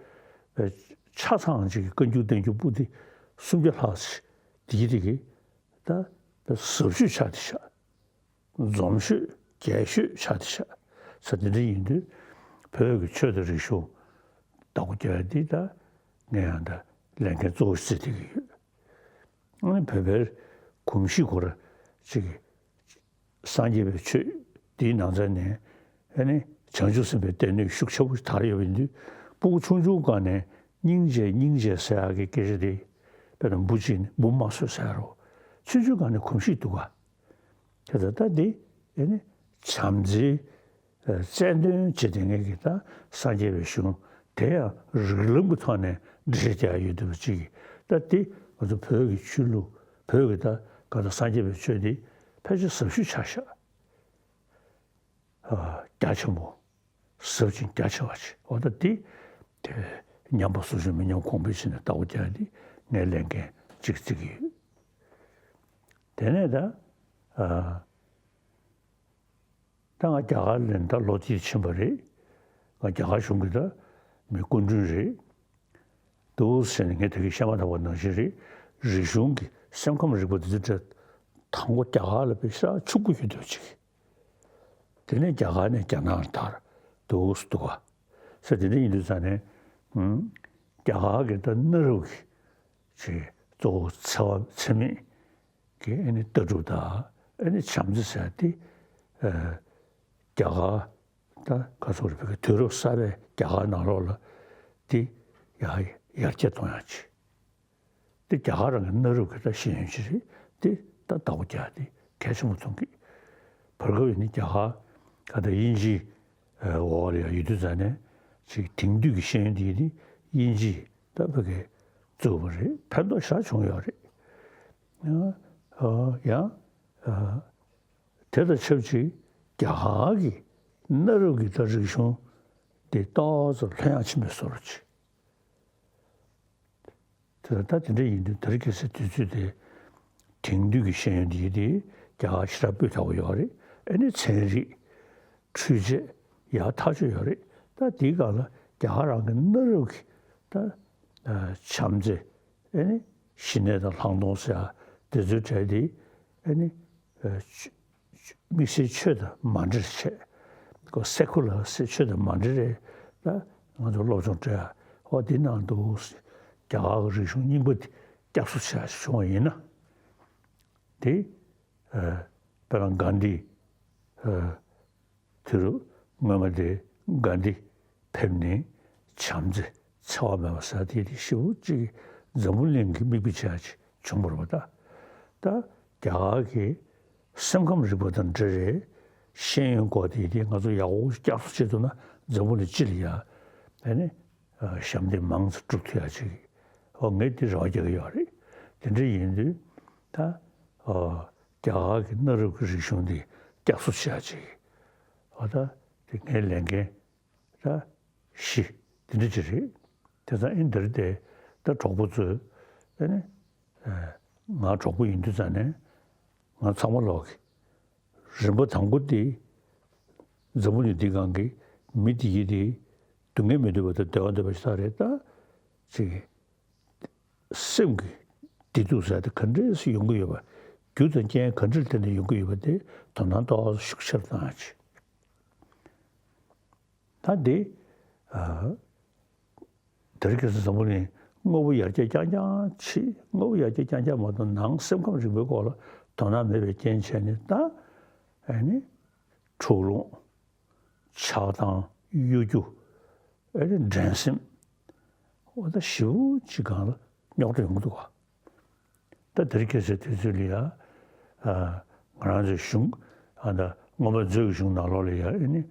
ཆ་ཚང་ཅིག་གི་བཀའ་འགྱུར་བསྟན་འགྱུར་པོ་ཏི་སུམ་བརྒྱ་ལྷག་ཅིག་འདི་གི་དེ་གི་ད་ཟབ་ཤོས་ཆགས་ཏེ་ཤག། འཛོམས་ཤོས་རྒྱས་ཤོས་ཆགས་ཏེ་ཤག། ས་དེ་འདྲ་ཡིན་དུས་བོད་ཀྱི་ཆོས་དང་རིག་གཞུང་བདག་པོ་རྒྱག་ཡ་འདི་ད་ངས་ཡང་ད་ལས་འགན་གཙོ་བོ་བརྩི་བསྡད་ཀྱི་ཡོད། ཨ་ནི་བོད་པའི་གོམས་གཤིས་སྐོར་ཅིག་སངས་རྒྱས་པའི་ཆོས་འདིའི་ནང་ཚན་ནས་ཨ་ནི་བྱང་ཆུབ་སེམས་དཔའི་སྡེ་སྣོད་ཤུགས་ཆེ་པོ་དར་ཡོད་པ་ཡིན་དུས་སྤུ་གུ་ཆུང་ཆུང་སྒང་ནས་སྙིང་རྗེ་སྙིང་རྗེ་ཟེར་ཡག་གི་སྐད་ཆ་དེ་དཔེར་ན་འབུ་གཅིག་ནི་འབུ་མ་གསོད་ཟེར་ཡག་རོ། ཆུང་ཆུང་སྒང་ནས་གོམས་གཤིས་འདུག་ག། དེ་ལྟར་ད་འདི་ཨེ་ནི་བྱམས་བརྩེའི་རྩལ་འདོན་བྱེད་བསྡད་མཁན་གྱི་ད་སངས་རྒྱས་པའི་གཞུང་དེ་ཡང་རིགས་ལམ་གྱི་ཐོག་ནས་འགྲེལ་བཤད་རྒྱག་ཡ་ཡོད་བསྡད་པ་ཅིག་གིས། ད་འདི་ང་ཚོ་བོད་ཀྱི་ཆོས་ལུགས་བོད་ཀྱི་ད་ག་ད་སངས་རྒྱས་པའི་ཆོས་འདི་ཕལ་ཆེར་ཟབ་ཤོས་ཆགས་ཤག། ཨ་རྒྱ་ཆེན་པོ། ཟབ་ཅིང་རྒྱ་ཆེ་བ་ཞིག། འོ་ད་འདི་དེ་ཉམས་པ་སོར་ཆུད་མི་ཉམས་གོང་འཕེལ་བྱས་ནས་བདག་པོ་རྒྱག་ཡ་འདི་ངའི་ལས་འགན་གཅིག་བརྩི་གི་ཡོད། དེ་ནས་ད་ཨ། ད་ང་རྒྱ་གར་ལ་ད་ལོ་གཅིག་ཕྱིན་པ་རེད། ང་རྒྱ་གར་གཞུང་གི་ད་མི་སྐུ་མགྲོན་རེད། འདུག་ཟེར་ནས་ངས་ད་གིན་བཤད་མ་ཐག་པ་ནང་བཞིན་རེད། རིག་གཞུང་གི་སེམས་ཁམས་རིག་པ་འདི་ཚོ་དང་པོ་རྒྱ་གར་ལ་དཔེ་ཤ་ཕྱུག་པོ་ཡོད་འདུག་ཅིག། དེ་ནས་རྒྱ་གར་ནས་རྒྱ་ནག་ལ་དར་འདུག་སེ་འདུག་ག། ཟེར་དེ་འདྲ་ཡིན་དུས་ཙང་ནས་ཨུམ། རྒྱ་གར་གྱི་ད་གནའ་རབས་ཀྱི་ཅིག་གཙོ་བོ་འཚེ་བ་འཚེ་མེད་ཀྱི་ཨ་ནི་ལྟ་གྲུབ་དང་ཨ་ནི་བྱམས་བརྩེ་ཟེར་དེ་ཨ། རྒྱ་གར་ད་ག་ཚོད་རེད། བོད་ཀྱི་དུས་རབས་གསར་པའི་རྒྱ་གར་ནང་ལོགས་ལ་དེ་ཡར་ཡར་རྒྱས་གཏོང་ཡག་ཅིག། དེ་རྒྱ་གར་རང་གི་གནའ་རབས་ཀྱི་ད་ཤེས་ཡོན་ཅིག་རེད། དེ་ད་བདག་པོ་རྒྱག་དེ་ གལ་ཆེན་པོ་མཐོང་གི། བར་སྐབས་ཡིན་ན་རྒྱ་གར་ག་ད་དབྱིན་ཇིའི་འོག་ལ་ཡང་ཡོད་དུས་ཙང་ནས་ཅིག་དེང་དུས་ཀྱི་ཤེས་ཡོན་དེ་ཡིན་ན་དབྱིན་ཇིས་ད་ཕ་གིར་བཙུགས་པ་རེད། ཕན་ཐོགས་ཞེ་དྲག་བྱུང་ཡོད་རེད། ཡང་ཡང་དེ་དང་ཆབས་ཅིག་རྒྱ་གར་གྱི་གནའ་རབས་ཀྱི་ད་རིག་གཞུང་དེ་ཏོག་ཙམ་ལྷོད་ཡངས་ཕྱིན་པའི་བཟོ་འདྲ་ཅིག་དེ་ལ་ད་དེ་འདྲ་ཡིན་དུས་ད་རེས་ཁ་སང་དུས་ཚོད་དེ་དེང་དུས་ཀྱི་ཤེས་ཡོན་འདི་དེ་རྒྱ་གར་ཞེ་དྲག་སྤུས་དག་པོ་ཡོད་རེད། ཨ་ནི་ཚན་རིག་འཕྲུལ་ཆས་ཡག་ཐག་ཆོད་ཡོད་རེད། ད་དེའི་སྒང་ལ་རྒྱ་གར་རང་གི་གནའ་རབས་ཀྱི་ད་བྱམས་བརྩེ་ཨ་ནི་ཞི་གནས་དང་ལྷག་མཐོང་ཟེར་ཡག་དེ་ཚོའི་གྲས་དེ་ཨ་ནི་དམིགས་བསལ་ཆོས་དང་མ་འདྲེས་བྱས། ཁོ་སེ་ཁུ་ལར་ཟེར་ཆོས་དང་མ་འདྲེས་རེད། ད་ང་ཚོ་སློབ་སྦྱོང་སྤྲད་ཡ་ཧོ་འདི་ནང་འདུག། རྒྱ་གར་གྱི་རིག་གཞུང་རྙིང་པ་འདི་བསྐྱར་གསོ་བྱས་བྱུང་བ་ཡིན་ན། དེ་དཔེར་ན་གྷན་དྷི་དུས་རབས་སྔོན་མ་དེ་གྷན་དྷི་ཕེབས་ནས་བྱམས་བརྩེ་འཚེ་བ་མེད་པ་ཟེར་དེ་དེ་ཞེ་པོ་ཅིག་འཛམ་བུ་གླིང་གི་མིག་དཔེ་བྱས་བྱུང་བ་རེད་པ། ད་ད་རྒྱ་གར་གྱི་སེམས་ཁམས་རིག་པ་དང་འབྲེལ་བའི་ཤེས་ཡོན་སྐོར་དེ་དེ་ང་ཚོ་ཡག་པོ་བསྐྱར་གསོ་བྱེད་ཐུབ་ན་འཛམ་བུ་གླིང་སྤྱི་ལ་ཡ་ཨ་ནི་ཞབས་འདེགས་མང་ཙམ་སྒྲུབ་ཐུབ་ཡ་ཅིག་ཨོ་ངས་དེ་རེ་བ་རྒྱག་གི་ཡོད་རེད། དེ་འདྲ་ཡིན་དུས་ད་ཨོ་རྒྱ་གར་གྱི་གནའ་རབས་ཀྱི་རིག་གཞུང་འདི་བསྐྱར་གསོ་བྱེད་ཡ་ཅིག་ཨོ་ད་དེ་ངའི་ལས་འགན་ད་བཞི་དེ་འདྲ་ཅིག་རེད། དེ་ཙང་ཨིན་དེར་དེ་ད་གྲོགས་པོ་ཚོས་ཨ་ནི་ང་གྲོགས་པོ་ཡིན་དུས་ཙང་ནས་ང་ཚང་མ་ལོག་གི་རིམ་པ་དང་པོ་དེ་འཛམ་བུ་གླིང་འདི་སྒང་གི་མི་དེ་ཡི་དེ་སྡུག་བསྔལ་མི་འདོད་པ་དང་བདེ་བ་འདོད་པ་ཞིག་ད་རེད། ད་ཅིག་སེམས་ཀྱི་བདེ་སྡུག་ཟེར་དེ་ག་འདྲས་སུ་ཡོང་གི་ཡོད་པ། རྒྱུ་དང་རྐྱེན་ག་འདྲས་བརྟེན་ནས་ཡོང་གི་ཡོད་པ་དེ་དོ་སྣང་ཏོག་ཙམ་ཤུགས་ཆེར་བཏང་ཡ་ཅིག་ད་འདི་ཨ་དེ་རིང་ཁ་སང་འཛམ་བུ་གླིང་དངོས་པོ་ཡར་རྒྱས་རྐྱང་རྐྱང་ཕྱིན། དངོས་པོ་ཡར་རྒྱས་རྐྱང་རྐྱང་མ་གཏོགས་ནང་སེམས་ཁམས་རིག་པའི་སྐོར་ལ་དོ་སྣང་མེད་པའི་རྐྱེན་བྱས་ནས་ད་ཨ་ནི་འཁྲུག་ལོང་། ཆགས་སྡང་གཡོ་སྒྱུ། ཨེ་རེ་འགྲན་སེམས། འོ་ད་ཞེ་པོ་ཅིག་སྒང་ལ་རྙོག་དྲ་ཡོང་གི་འདུག་ག་ད་དེ་རིང་ཁ་སང་དུས་ཚོད་ལ་ཡ། ང་རང་ཚོའི་གཞུང་ཨ་ད་མངོན་པ་མཛོད་ཀྱི་གཞུང་ནང་ལོགས་ལ་ཡ་ཨེ་ནི།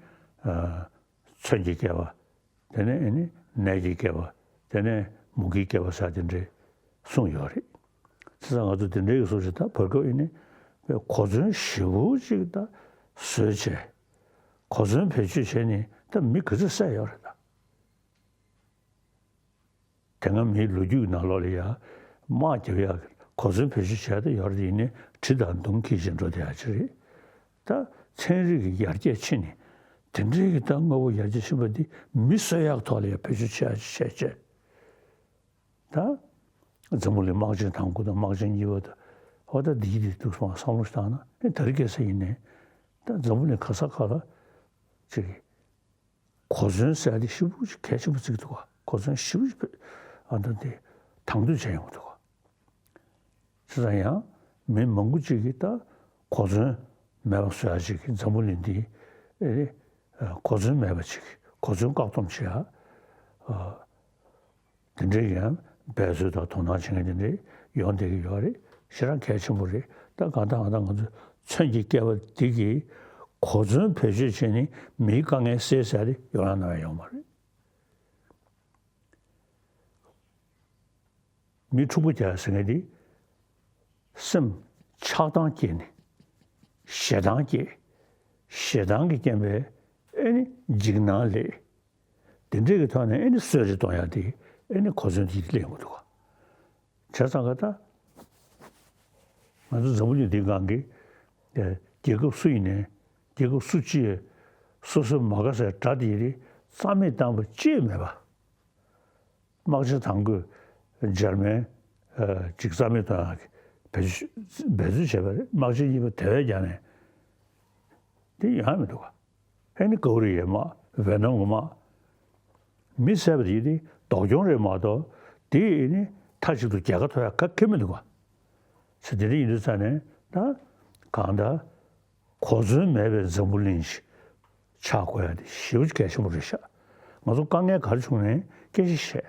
མཚོན་གྱི་བསྐལ་པ། དེ་ནས་ཨེ་ནི་ནས་ཀྱི་བསྐལ་པ། དེ་ནས་མུ་གེའི་བསྐལ་པ་ཟེར་དེ་འདྲའི་གསུངས་ཡོད་རེད། བྱས་ཙང་ང་ཚོ་དེ་འདྲའི་བཟོ་ཞིག་ད་བར་སྐབས་ཨེ་ནི་གོ་མཚོན་ཞེ་པོ་ཅིག་ད་བཟོས་བྱས། གོ་མཚོན་བེད་སྤྱོད་བྱས་ནས་ད་མི་ག་ཚོད་བསད་ཡོད་རེད་ད། དེ་སྔ་མིའི་ལོ་རྒྱུས་ནང་ལོགས་ལ་ཡང་དམག་རྒྱབ་ཡག་གི་གོ་མཚོན་བེད་སྤྱོད་བྱས་ཏེ་ཡོད་རེད། ཡིན་ནའི་གྲི་དང་མདུང་འཁྱེར་བཞིན་འགྲོ་བསྡད་ཡག་ཅིག་རེད། ད་ཚན་རིག་གི་ཡར་རྒྱས་ཕྱིན་ནས་དེ་འདྲའི་གི་ད་དངོས་པོ་ཡར་རྒྱས་ཕྱིན་པ་འདི་མི་གསོད་ཡག་ཐོག་ལ་ཡང་བེད་སྤྱོད་བྱེད་ཡག་ཅིག་བྱས་བྱས། ད་འཛམ་བུ་གླིང་དམག་ཆེན་དང་པོ་དང་དམག་ཆེན་གཉིས་པ་དང་འོ་ད་འདི་འདི་འདུག་སོང་བསམ་བློ་བཏང་ན་ཨེ་ད་རེས་ཁ་སང་ཡིན་ནའི་ད་འཛམ་བུ་གླིང་ག་ས་ག་ལ་ཅིག་གོ་མཚོན་ཟེར་ཡ་དེ་ཞེ་པོ་ཅིག་གལ་ཆེན་པོ་བརྩི་གི་འདུག་ག་གོ་མཚོན་ཞེ་པོ་ཅིག་ཨ་ད་དེ་དང་དོད་བྱས་ཡོང་གི་འདུག་ག་བྱས་ཙང་ཡང་མི་མང་པོ་ཅིག་གིས་ད་གོ་མཚོན་མེད་པ་བཟོ་ཡ་ཅིག་གི་འཛམ་བུ་གླིང་འདི་ཨེ་གོ་མཚོན་མེད་པ་ཅིག་གོ་མཚོན་བཀག་སྡོམ་བྱེད་ཡ། དེ་འདྲའི་ཡང་འབད་རྩོལ་དང་དོ་སྣང་བྱེད་མཁན་དེ་འདྲའི་ཡོང་བསྡད་ཀྱི་ཡོད་རེད། ཞེ་དྲག་གལ་ཆེན་པོ་རེད། ད་གང་ལྟར་གང་ལྟར་ང་ཚོ་མཚོན་གྱི་བསྐལ་པ་འདི་གིས་གོ་མཚོན་བེད་སྤྱོད་བྱས་ནས་མིའི་དཀའ་ངལ་སེལ་ཟེར་ཡ་དེ་ཡོང་ཡ་ནང་ཡ་ཡོད་མ་རེད། མི་འཁྲུག་པོ་རྒྱག་ཟེར་མཁན་དེ་སེམས་ཆགས་སྡང་སྐྱེས་ནས་ཞེ་སྡང་སྐྱེས། ཞེ་སྡང་གི་རྐྱེན་པས་ཨེ་ནི་འཇིགས་སྣང་སླེབས། དེ་འདྲས་ཀྱི་ཐོག་ནས་ཨེ་ནི་གསོད་རེས་གཏོང་ཡག་དེ་ཨེ་ནི་གོ་མཚོན་དེ་ལེན་དགོས་འདུག་ག་བྱས་ཙང་ག་ད་ང་ཚོ་འཛམ་བུ་གླིང་འདིའི་སྒང་གི་རྒྱལ་ཁབ་སུ་ཡིན་ནའི་རྒྱལ་ཁབ་སུ་གཅིག་སོ་སོའི་མ་དགའ་སའི་དགྲ་དེ་རིགས་རྩ་མེད་བཏང་བ་ཅིས་མེད་པ། དམག་ཆེན་དང་པོས་འཇར་མན་ཅིག་རྩ་མེད་གཏོང་ཡག་གི་འབད་བརྩོན་བྱས་པ་རེད། དམག་ཆེན་གཉིས་པ་དེ་བས་ཀྱང་ནས་དེ་ཡོང་ཡ་མི་འདུག་ག་ཨེ་ནི་ཀོ་རི་ཡའི་དམག་ཝེ་ནམ་གྱི་དམག་མི་བསད་པ་དེ་དེ་ལྡོག་གྱོང་རེད་མ་གཏོགས་དེ་ཨེ་ནི་མཐའ་གཅིག་ཏུ་རྒྱལ་ཁ་ཐོབ་ཡག་ག་གེ་མི་འདུག་ག་ཚེ་དེ་འདྲ་ཡིན་དུས་ཙང་ནས་ད་གང་ལྟར་གོ་མཚོན་མེད་པའི་འཛམ་བུ་གླིང་ཞིག་ཆགས་དགོས་ཡ་དེ་ཞེ་པོ་གལ་ཆེན་པོ་རེད་ཤག་ང་ཚོ་དཀའ་ངལ་ག་རེ་བྱུང་ནའི་སྐད་ཆ་བཤད།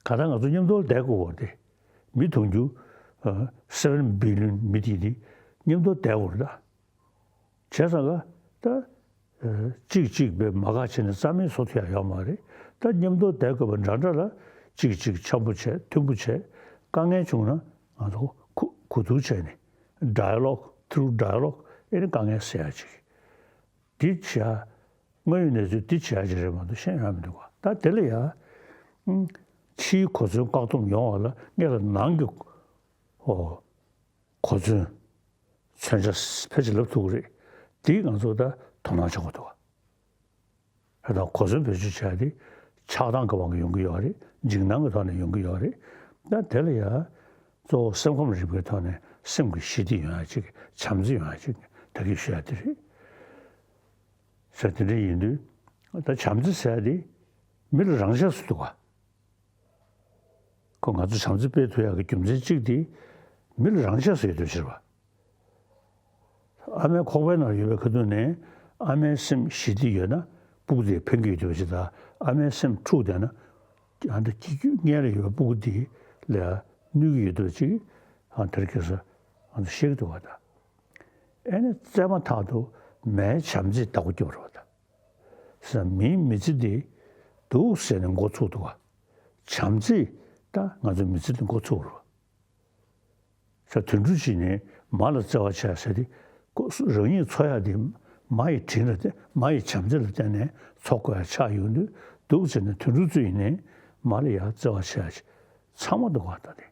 ག་ད་ང་ཚོ་མཉམ་དུ་བསྡད་དགོས་པ་དེ། མི་དུང་ཕྱུར་seven billion མི་དེ་དེ་ མཉམ་དུ་བསྡད་དགོས་རེད་ད། བྱས་ཙང་ཀ་ད། ཨ། གཅིག་གཅིག་བས་མ་དགའ་བྱས་ནས་རྩ་མེད་བཟོ་ཐུབ་ཡ་ཡོད་མ་རེད། ད་མཉམ་དུ་བསྡད་དགོས་པ་འདྲ་འདྲ་ལ་གཅིག་གཅིག་འཆམ་པོ་བྱས་མཐུན་པོ་བྱས། དཀའ་ངལ་བྱུང་ན་ང་ཚོ་གོ་གོ་བསྡུར་བྱས་ནས། dialogue, through dialogue ཨེ་ནི་དཀའ་ངལ་སེལ་ཡ་ཅིག་འདི་བྱས། དངོས་ཡོད་གནས་ཚུལ་འདི་བྱས་ཡ་ཅིག་རེད་མ་གཏོགས་གཞན་ཡོང་མི་འདུག་ག་ད་དེ་ལ་ཡ། ཨ། ཕྱིའི་གོ་མཚོན་བཀག་སྡོམ་ཡོང་བ་ལ་སྔོན་ལ་ནང་གི། ཨོ། གོ་མཚོན། མཚོན་ཆ་ཕལ་ཆེར་ལབ་ཐུབ་ཀྱི་རེད། འདི་ང་ཚོ་ད་དོ་སྣང་བྱེད་དགོས་འདུག་ག་ད་གོ་མཚོན་བེད་སྤྱོད་བྱས་ཏེ་ཆགས་སྡང་གི་དབང་གིས་ཡོང་གི་ཡོད་རེད། འཇིགས་སྣང་གི་ཐོག་ནས་ཡོང་གི་ཡོད་རེད། ད་དེ་ལ་ཡ། གཙོ་བོ་སེམས་ཁམས་རིག་པའི་ཐོག་ནས་སེམས་ཀྱི་ཞི་བདེ་ཡོང་ཡ་ཅིག་བྱམས་བརྩེ་ཡོང་ཡ་ཅིག་ད་གིན་ཞུ་ཡ་དེ་རེད། ཟེར་དེ་འདྲ་ཡིན་དུས། ད་བྱམས་བརྩེ་ཟེར་ཡ་དེ་མི་ལ་རང་ཆས་སུ་འདུག་ག་ཁོ་ང་ཚོ་བྱམས་བརྩེ་སྤེལ་ཐུབ་ཡག་གི་རྒྱུ་མཚན་གཅིག་དེ་མི་ལ་རང་ཆས་སུ་ཡོད་དུས་ཕྱིར་བ། ཨ་མའི་ཁོག་པའི་ནང་ཡོད་པའི་ཁ་ཐུག་ནས་ཨ་མའི་སེམས་ཞི་བདེ་ཡོད་ན་སྤུ་གུ་དེ་ཕན་གྱི་ཡོད་དུས་ཕྱིར། ད་ཨ་མའི་སེམས་འཁྲུག་བསྡད་ན། ཨ་ད་སྐྱིད་སྐྱིད་མངལ་ལ་ཡོད་པའི་སྤུ་གུ་དེ་ལ་གནོད་ཀྱི་ཡོད་དུས་ཅིག་ཨ་དེར་ཁེ་ས་ཨ་ད་ཤེས་ཀྱི་འདུག་ག་ད། ཨེ་ནི་བཙས་མ་ཐག་ཏུ་མའི་བྱམས་བརྩེས་བདག་པོ་རྒྱབ་རོགས་ད། ས་མིའི་མི་ཚེ་འདི་འདུག་ཟེར་ནས་འགོ་ཚུགས་འདུག་ག་བྱམས་བརྩེས་ད་ང་ཚོའི་མི་ཚེ་འདི་འགོ་ཚུགས་རོགས། ས་དུད་འགྲོ་ཅིག་ནི་མ་ལ་བརྩེ་བ་བྱས་ཟེར་ཏེ། ཁོ་རང་ཉིད་འཚོ་ཡག་འདི་མ་ཡི་དྲིན་ལ་བརྟེན། མ་ཡི་བྱམས་བརྩེ་ལ་བརྟེན་ནས་འཚོ་དགོས་ཡ་ཆགས་ཡོང་དུས། འདུག་ཟེར་ནས་དུད་འགྲོ་ཚོ་ཡིན་ནའི་མ་ལ་ཡ་བརྩེ་བ་བྱས་ཡ་ཅིག་ཚང་མ་འདུག་ག་ད་དེ།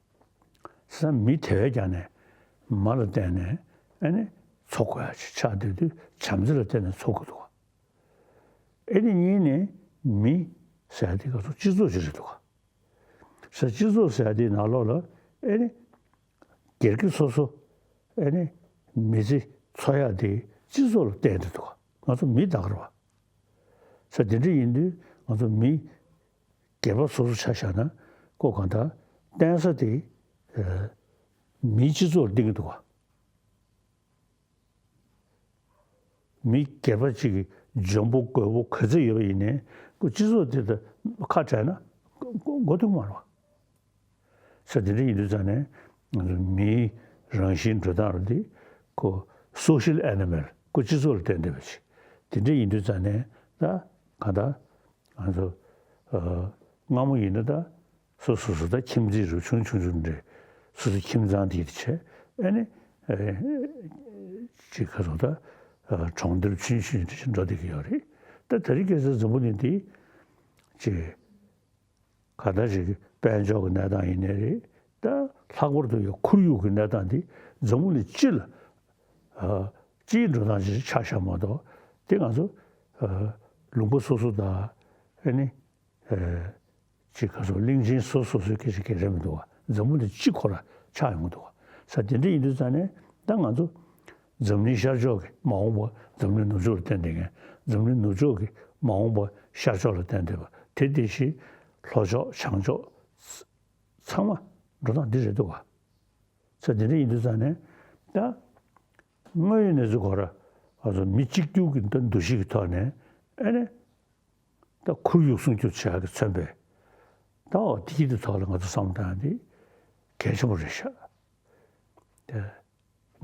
ས་མི་དེ་བས་ཀྱང་ནས་མ་ལ་བརྟེན་ནས་ཨ་ནི་འཚོ་དགོས་ཡ་ཅིག་ཆགས་བསྡད་དུས་བྱམས་བརྩེ་ལ་བརྟེན་ནས་འཚོ་དགོས་འདུག་ག་ཨེ་ནི་གཉིས་ནི་མི་ཟེར་ཡ་དེ་ག་ཚོད་སྤྱི་ཚོགས་ཅིག་རེད་འདུག་ག་ས་སྤྱི་ཚོགས་ཟེར་ཡ་དེའི་ནང་ལོགས་ལ་ཨེ་ནི་སྒེར་གྱི་སོ་སོ་ཨེ་ནི་མི་ཚེ་འཚོ་ཡ་དེ་སྤྱི་ཚོགས་ལ་བརྟེན་ཏེ་འདུག་ག་ང་ཚོ་མི་ད་ག་རེད་བ། ས་དེ་འདྲ་ཡིན་དུས་ང་ཚོ་མི་སྒེར་པ་སོ་སོ་ཆ་བཞག་ན་ཁོ་གང་ལྟར་བརྟེན་ས་དེ་ཨེ་མིའི་སྤྱི་ཚོགས་ལ་བརྟེན་གྱི་འདུག་ག་མི་སྒེར་པ་གཅིག་གིས་འཇོན་པོ་རྒོད་པོ་ག་ཚད་ཡོད་པ་ཡིན་ནའི་ཁོ་སྤྱི་ཚོགས་དེ་དང་ཁ་བྲལ་ན་མགོ་མགོ་ཐུག་མ་རེད་བ། ས་དེ་འདྲ་ཡིན་དུས་ཙང་ནས་ང་ཚོ་མིའི་རང་བཞིན་འགྲོ་སྟངས་རུ་དེ་ཁོ་social animal ཁོ་སྤྱི་ཚོགས་ལ་བརྟེན་བསྡད་པ་ཅིག་དེ་འདྲ་ཡིན་དུས་ཙང་ནས་ད་གང་ལྟར་ང་ཚོ་ཨ་སྔ་མོ་ཡིན་ན་ད། སོ་སོ་སོ་ད་ཁྱིམ་མཚེས་རུ་ཆུང་ཆུང་ཆུང་འདྲ། སོ་སོ་ཁྱིམ་ཚང་དེ་དེ་བྱས་ཨ་ནི། ཨེ། ཅིག་ག་ཚོད་ད། ཨ། གྲོང་རྡལ་ཆུང་ཆུང་དེ་འགྲོ་བསྡད་ཀྱི་ཡོད་རེད། ད་དེ་རིང་ཁ་སང་འཛམ་བུ་གླིང་འདི། ཅིག་ག་ད་ཅིག་དཔལ་འབྱོར་གྱི་གནས་སྟངས་ཡིན་ནའི་རེད། ད་ལྷག་པར་དུ་ཡང་ཁོར་ཡུག་གི་གནས་སྟངས་འདི་འཛམ་བུ་གླིང་སྤྱི་ལ། ཨ། སྤྱིའི་འགྲོ་སྟངས་ཅིག་ཆགས་བཞག་མ་གཏོགས་དེ་ང་ཚོ། ཨ། ལུང་པ་སོ་སོ་དང་ཨ་ནི། ཨེ། ཅིག་ག་ཚོད་གླིང་ཆེན་སོ་སོ་སོའི་སྐད་ཆ་གང་ཡང་རེད་མི་འདུག་བ། འཛམ་བུ་གླིང་སྤྱི་ཁོ་རང་ཆགས་ཡོང་གི་འདུག་བ། ས་དེ་འདྲ་ཡིན་དུས་ཙང་ནས་ད་ང་ཚོ་འཛམ་གླིང་ཤར་ཕྱོགས་ཀྱི་མ་འོངས་པ་འཛམ་གླིང་ནུབ་ཕྱོགས་ལ་བརྟེན་བསྡད་མཁན། འཛམ་གླིང་ནུབ་ཕྱོགས་ཀྱི་མ་འོངས་པ་ཤར་ཕྱོགས་ལ་བརྟེན་བསྡད་པ་དེ། དེ་བཞིན་ལྷོ་ཕྱོགས་བྱང་ཕྱོགས་ཚང་མ་འགྲོ་སྟངས་འདི་རེད་འདུག་བ། ས་དེ་འདྲ་ཡིན་དུས་ཙང་ནས་ད་དངོས་ཡོད་གནས་ཚུལ་ཁོ་ར་ང་ཚོ་མི་གཅིག་གྱུར་གྱི་འདུ་ཤེས་ཀྱི་ཐོག་ནས་ཨ་ནི། ད་ཁོར་ཡུག་སྲུང་སྐྱོབ་བྱེད་ཡག་གི་མཚོན་པའི། ད་འོ་དེ་གི་དེ་ཐོག་ལ་ང་ཚོ་བསམ་བློ་བཏང་ཡག་དེ་གལ་ཆེན་པོ་རེད་ཤག་དེ་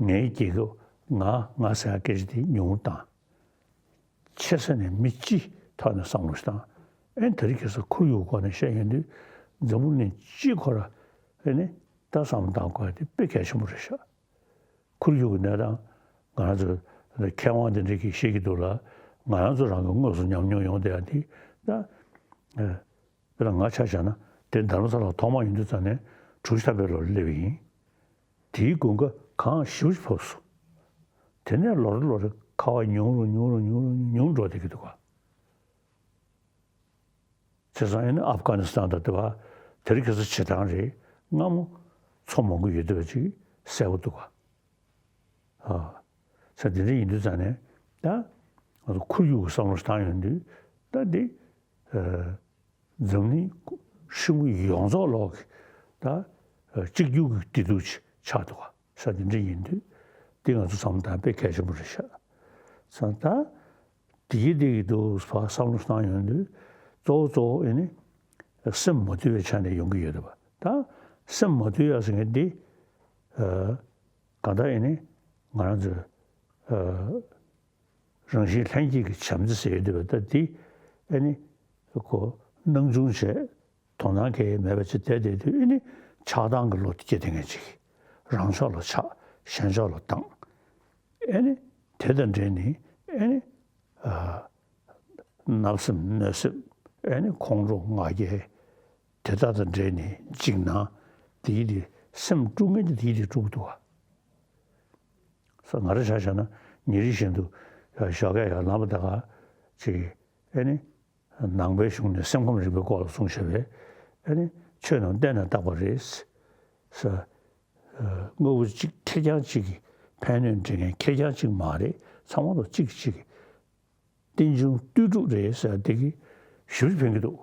ངའི་རྒྱལ་ཁབ་ང་ང་ཟེར་ཡག་སྐད་ཆ་དེ་ཉུང་རུ་བཏང་། ཆེ་ས་ནས་མི་སྤྱི་ཐོག་ནས་བསམ་བློ་ཞིག་བཏང་། ཨེ་དེ་རིང་ཁ་སང་ཁོར་ཡུག་སྐོར་ནས་བཤད་ཡོང་དུས་འཛམ་བུ་གླིང་སྤྱི་ཁོ་ར་ཨེ་ནི་ད་བསམ་བློ་བཏང་དགོས་ཡག་དེ་དཔེ་གལ་ཆེན་པོ་རེད་ཤག་ཁོར་ཡུག་གི་གནས་སྟངས་ང་རང་ཚོ་མཁས་དབང་དེ་འདྲ་གིས་བཤད་ཀྱི་འདུག་ལ། ང་རང་ཚོ་རང་གིས་དངོས་སུ་ཉམས་མྱོང་ཡོང་བསྡད་ཡག་དེ་ད། ཨ། དཔེར་ན་ང་ཆ་བཞག་ན་དེ་རྡ་རམ་ས་ལར་ཐོག་མར་ཡོང་དུས་ཙང་ནས་དྲུག་ཅུ་ཐམ་པའི་ལོར་སླེབས་པ་ཡིན། དེའི་དགུན་ཁ་གངས་ཞེ་པོ་ཅིག་བབས་སོང་། དེ་ནས་ལོ་རེ་ལོ་རེ་ཁ་བ་ཉུང་རུ་ཉུང་རུ་ཉུང་རུ་ཉུང་རུ་འགྲོ་བསྡད་ཀྱི་འདུག་ག་བྱས་ཙང་ཨ་ནི་ཨབ་གྷ་ནི་སི་ཐན་དང་དེ་བ་དེ་རིང་ཁ་སང་བྱེད་སྟངས་རེད། སྔ་མོ་མཚོ་མང་པོ་ཡོད་བསྡད་པ་ཅིག་གསལ་པོ་འདུག་ག་ཨ། ས་དེ་འདྲ་ཡིན་དུས་ཙང་ནས་ད་ང་ཚོ་ཁོར་ཡུག་གི་བསམ་བློ་བཏང་ཡོང་དུས་ད་འདི། ཨ། འཛམ་གླིང་ཧྲིལ་པོ་ཡོངས་རྫོགས་ལོག་གི་ད་གཅིག་གྱུར་གྱི་བདེ་སྡུག་ཅིག་ཆགས་འདུག་ག་ས་དེ་འདྲ་ཡིན་དུས་འདི་ང་ཚོ་བསམ་བློ་བཏང་དཔེ་གལ་ཆེན་པོ་རེད་ཤག་ས་ད་འདི་གི་འདི་གི་འདུག་ཕར་བསམ་བློ་བཏང་ཡོང་དུས་གཙོ་བོ་གཙོ་བོ་ཨེ་ནི་སེམས་མ་དུལ་བའི་ཆ་ནས་ཡོང་གི་ཡོད་རེད་པ། ད་སེམས་མ་དུལ་ཡག་ཟེར་མཁན་འདི། ཨ། གང་ལྟར་ཨེ་ནི། ང་རང་ཚོའི་ཨ་རང་བཞིན་ལྷན་སྐྱེས་ཀྱི་བྱམས་བརྩེ་ཟེར་ཡོད་དུས་བ་ད་འདི་ཨ་ནི་ཁོ་སྣང་ཆུང་བྱས། དོ་སྣང་གང་ཡང་མེད་པ་ཅིག་བསྡད་བསྡད་དུས་ཨ་ནི་ཆགས་སྡང་གི་བློ་དེ་སྐྱེ་བསྡད་མཁན་ཅིག་རང་ཕྱོགས་ལ་ཆགས། གཞན་ཕྱོགས་ལ་སྡང་། ཨ་ནི་དེ་དང་འབྲེལ་ནས་ཨ་ནི་ཨ་བརྣབ་སེམས་གནོད་སེམས། ཨ་ནི་ཁོང་ཁྲོ་ང་རྒྱལ། དེ་དག་དང་འབྲེལ་ནས་འཇིགས་སྣང་། དེའི་དེ་སེམས་དཀྲུག་མཁན་དེ་དེའི་དེ་དཀྲུག་འདུག་བ། ས་ང་རང་ཆ་བཞག་ན་ཉིན་རེ་བཞིན་དུ་ཞོགས་ཀས་ཡར་ལངས་པ་དེ་ག་ཅིག་ཨ་ནི་ནང་པའི་གཞུང་ནས་སེམས་ཁམས་རིག་པའི་སྐོར་ལ་གསུངས་བཞག་པའི་ཨ་ནི་ཆོས་རྣམས་གཏན་ལ་དག་པ་རེད་ས། དངོས་པོ་གཅིག་ཁེར་རྐྱང་གཅིག་གིས་ཕན་གནོད་འབྲི་མཁན་ཁེར་རྐྱང་གཅིག་མ་རེད། ཚང་མ་ལ་གཅིག་གཅིག་རྟེན་འབྱུང་ལྟོས་གྲུབ་རེད་ཟེར་དེ་གི་ཞིབ་ཕན་གྱི་འདུག་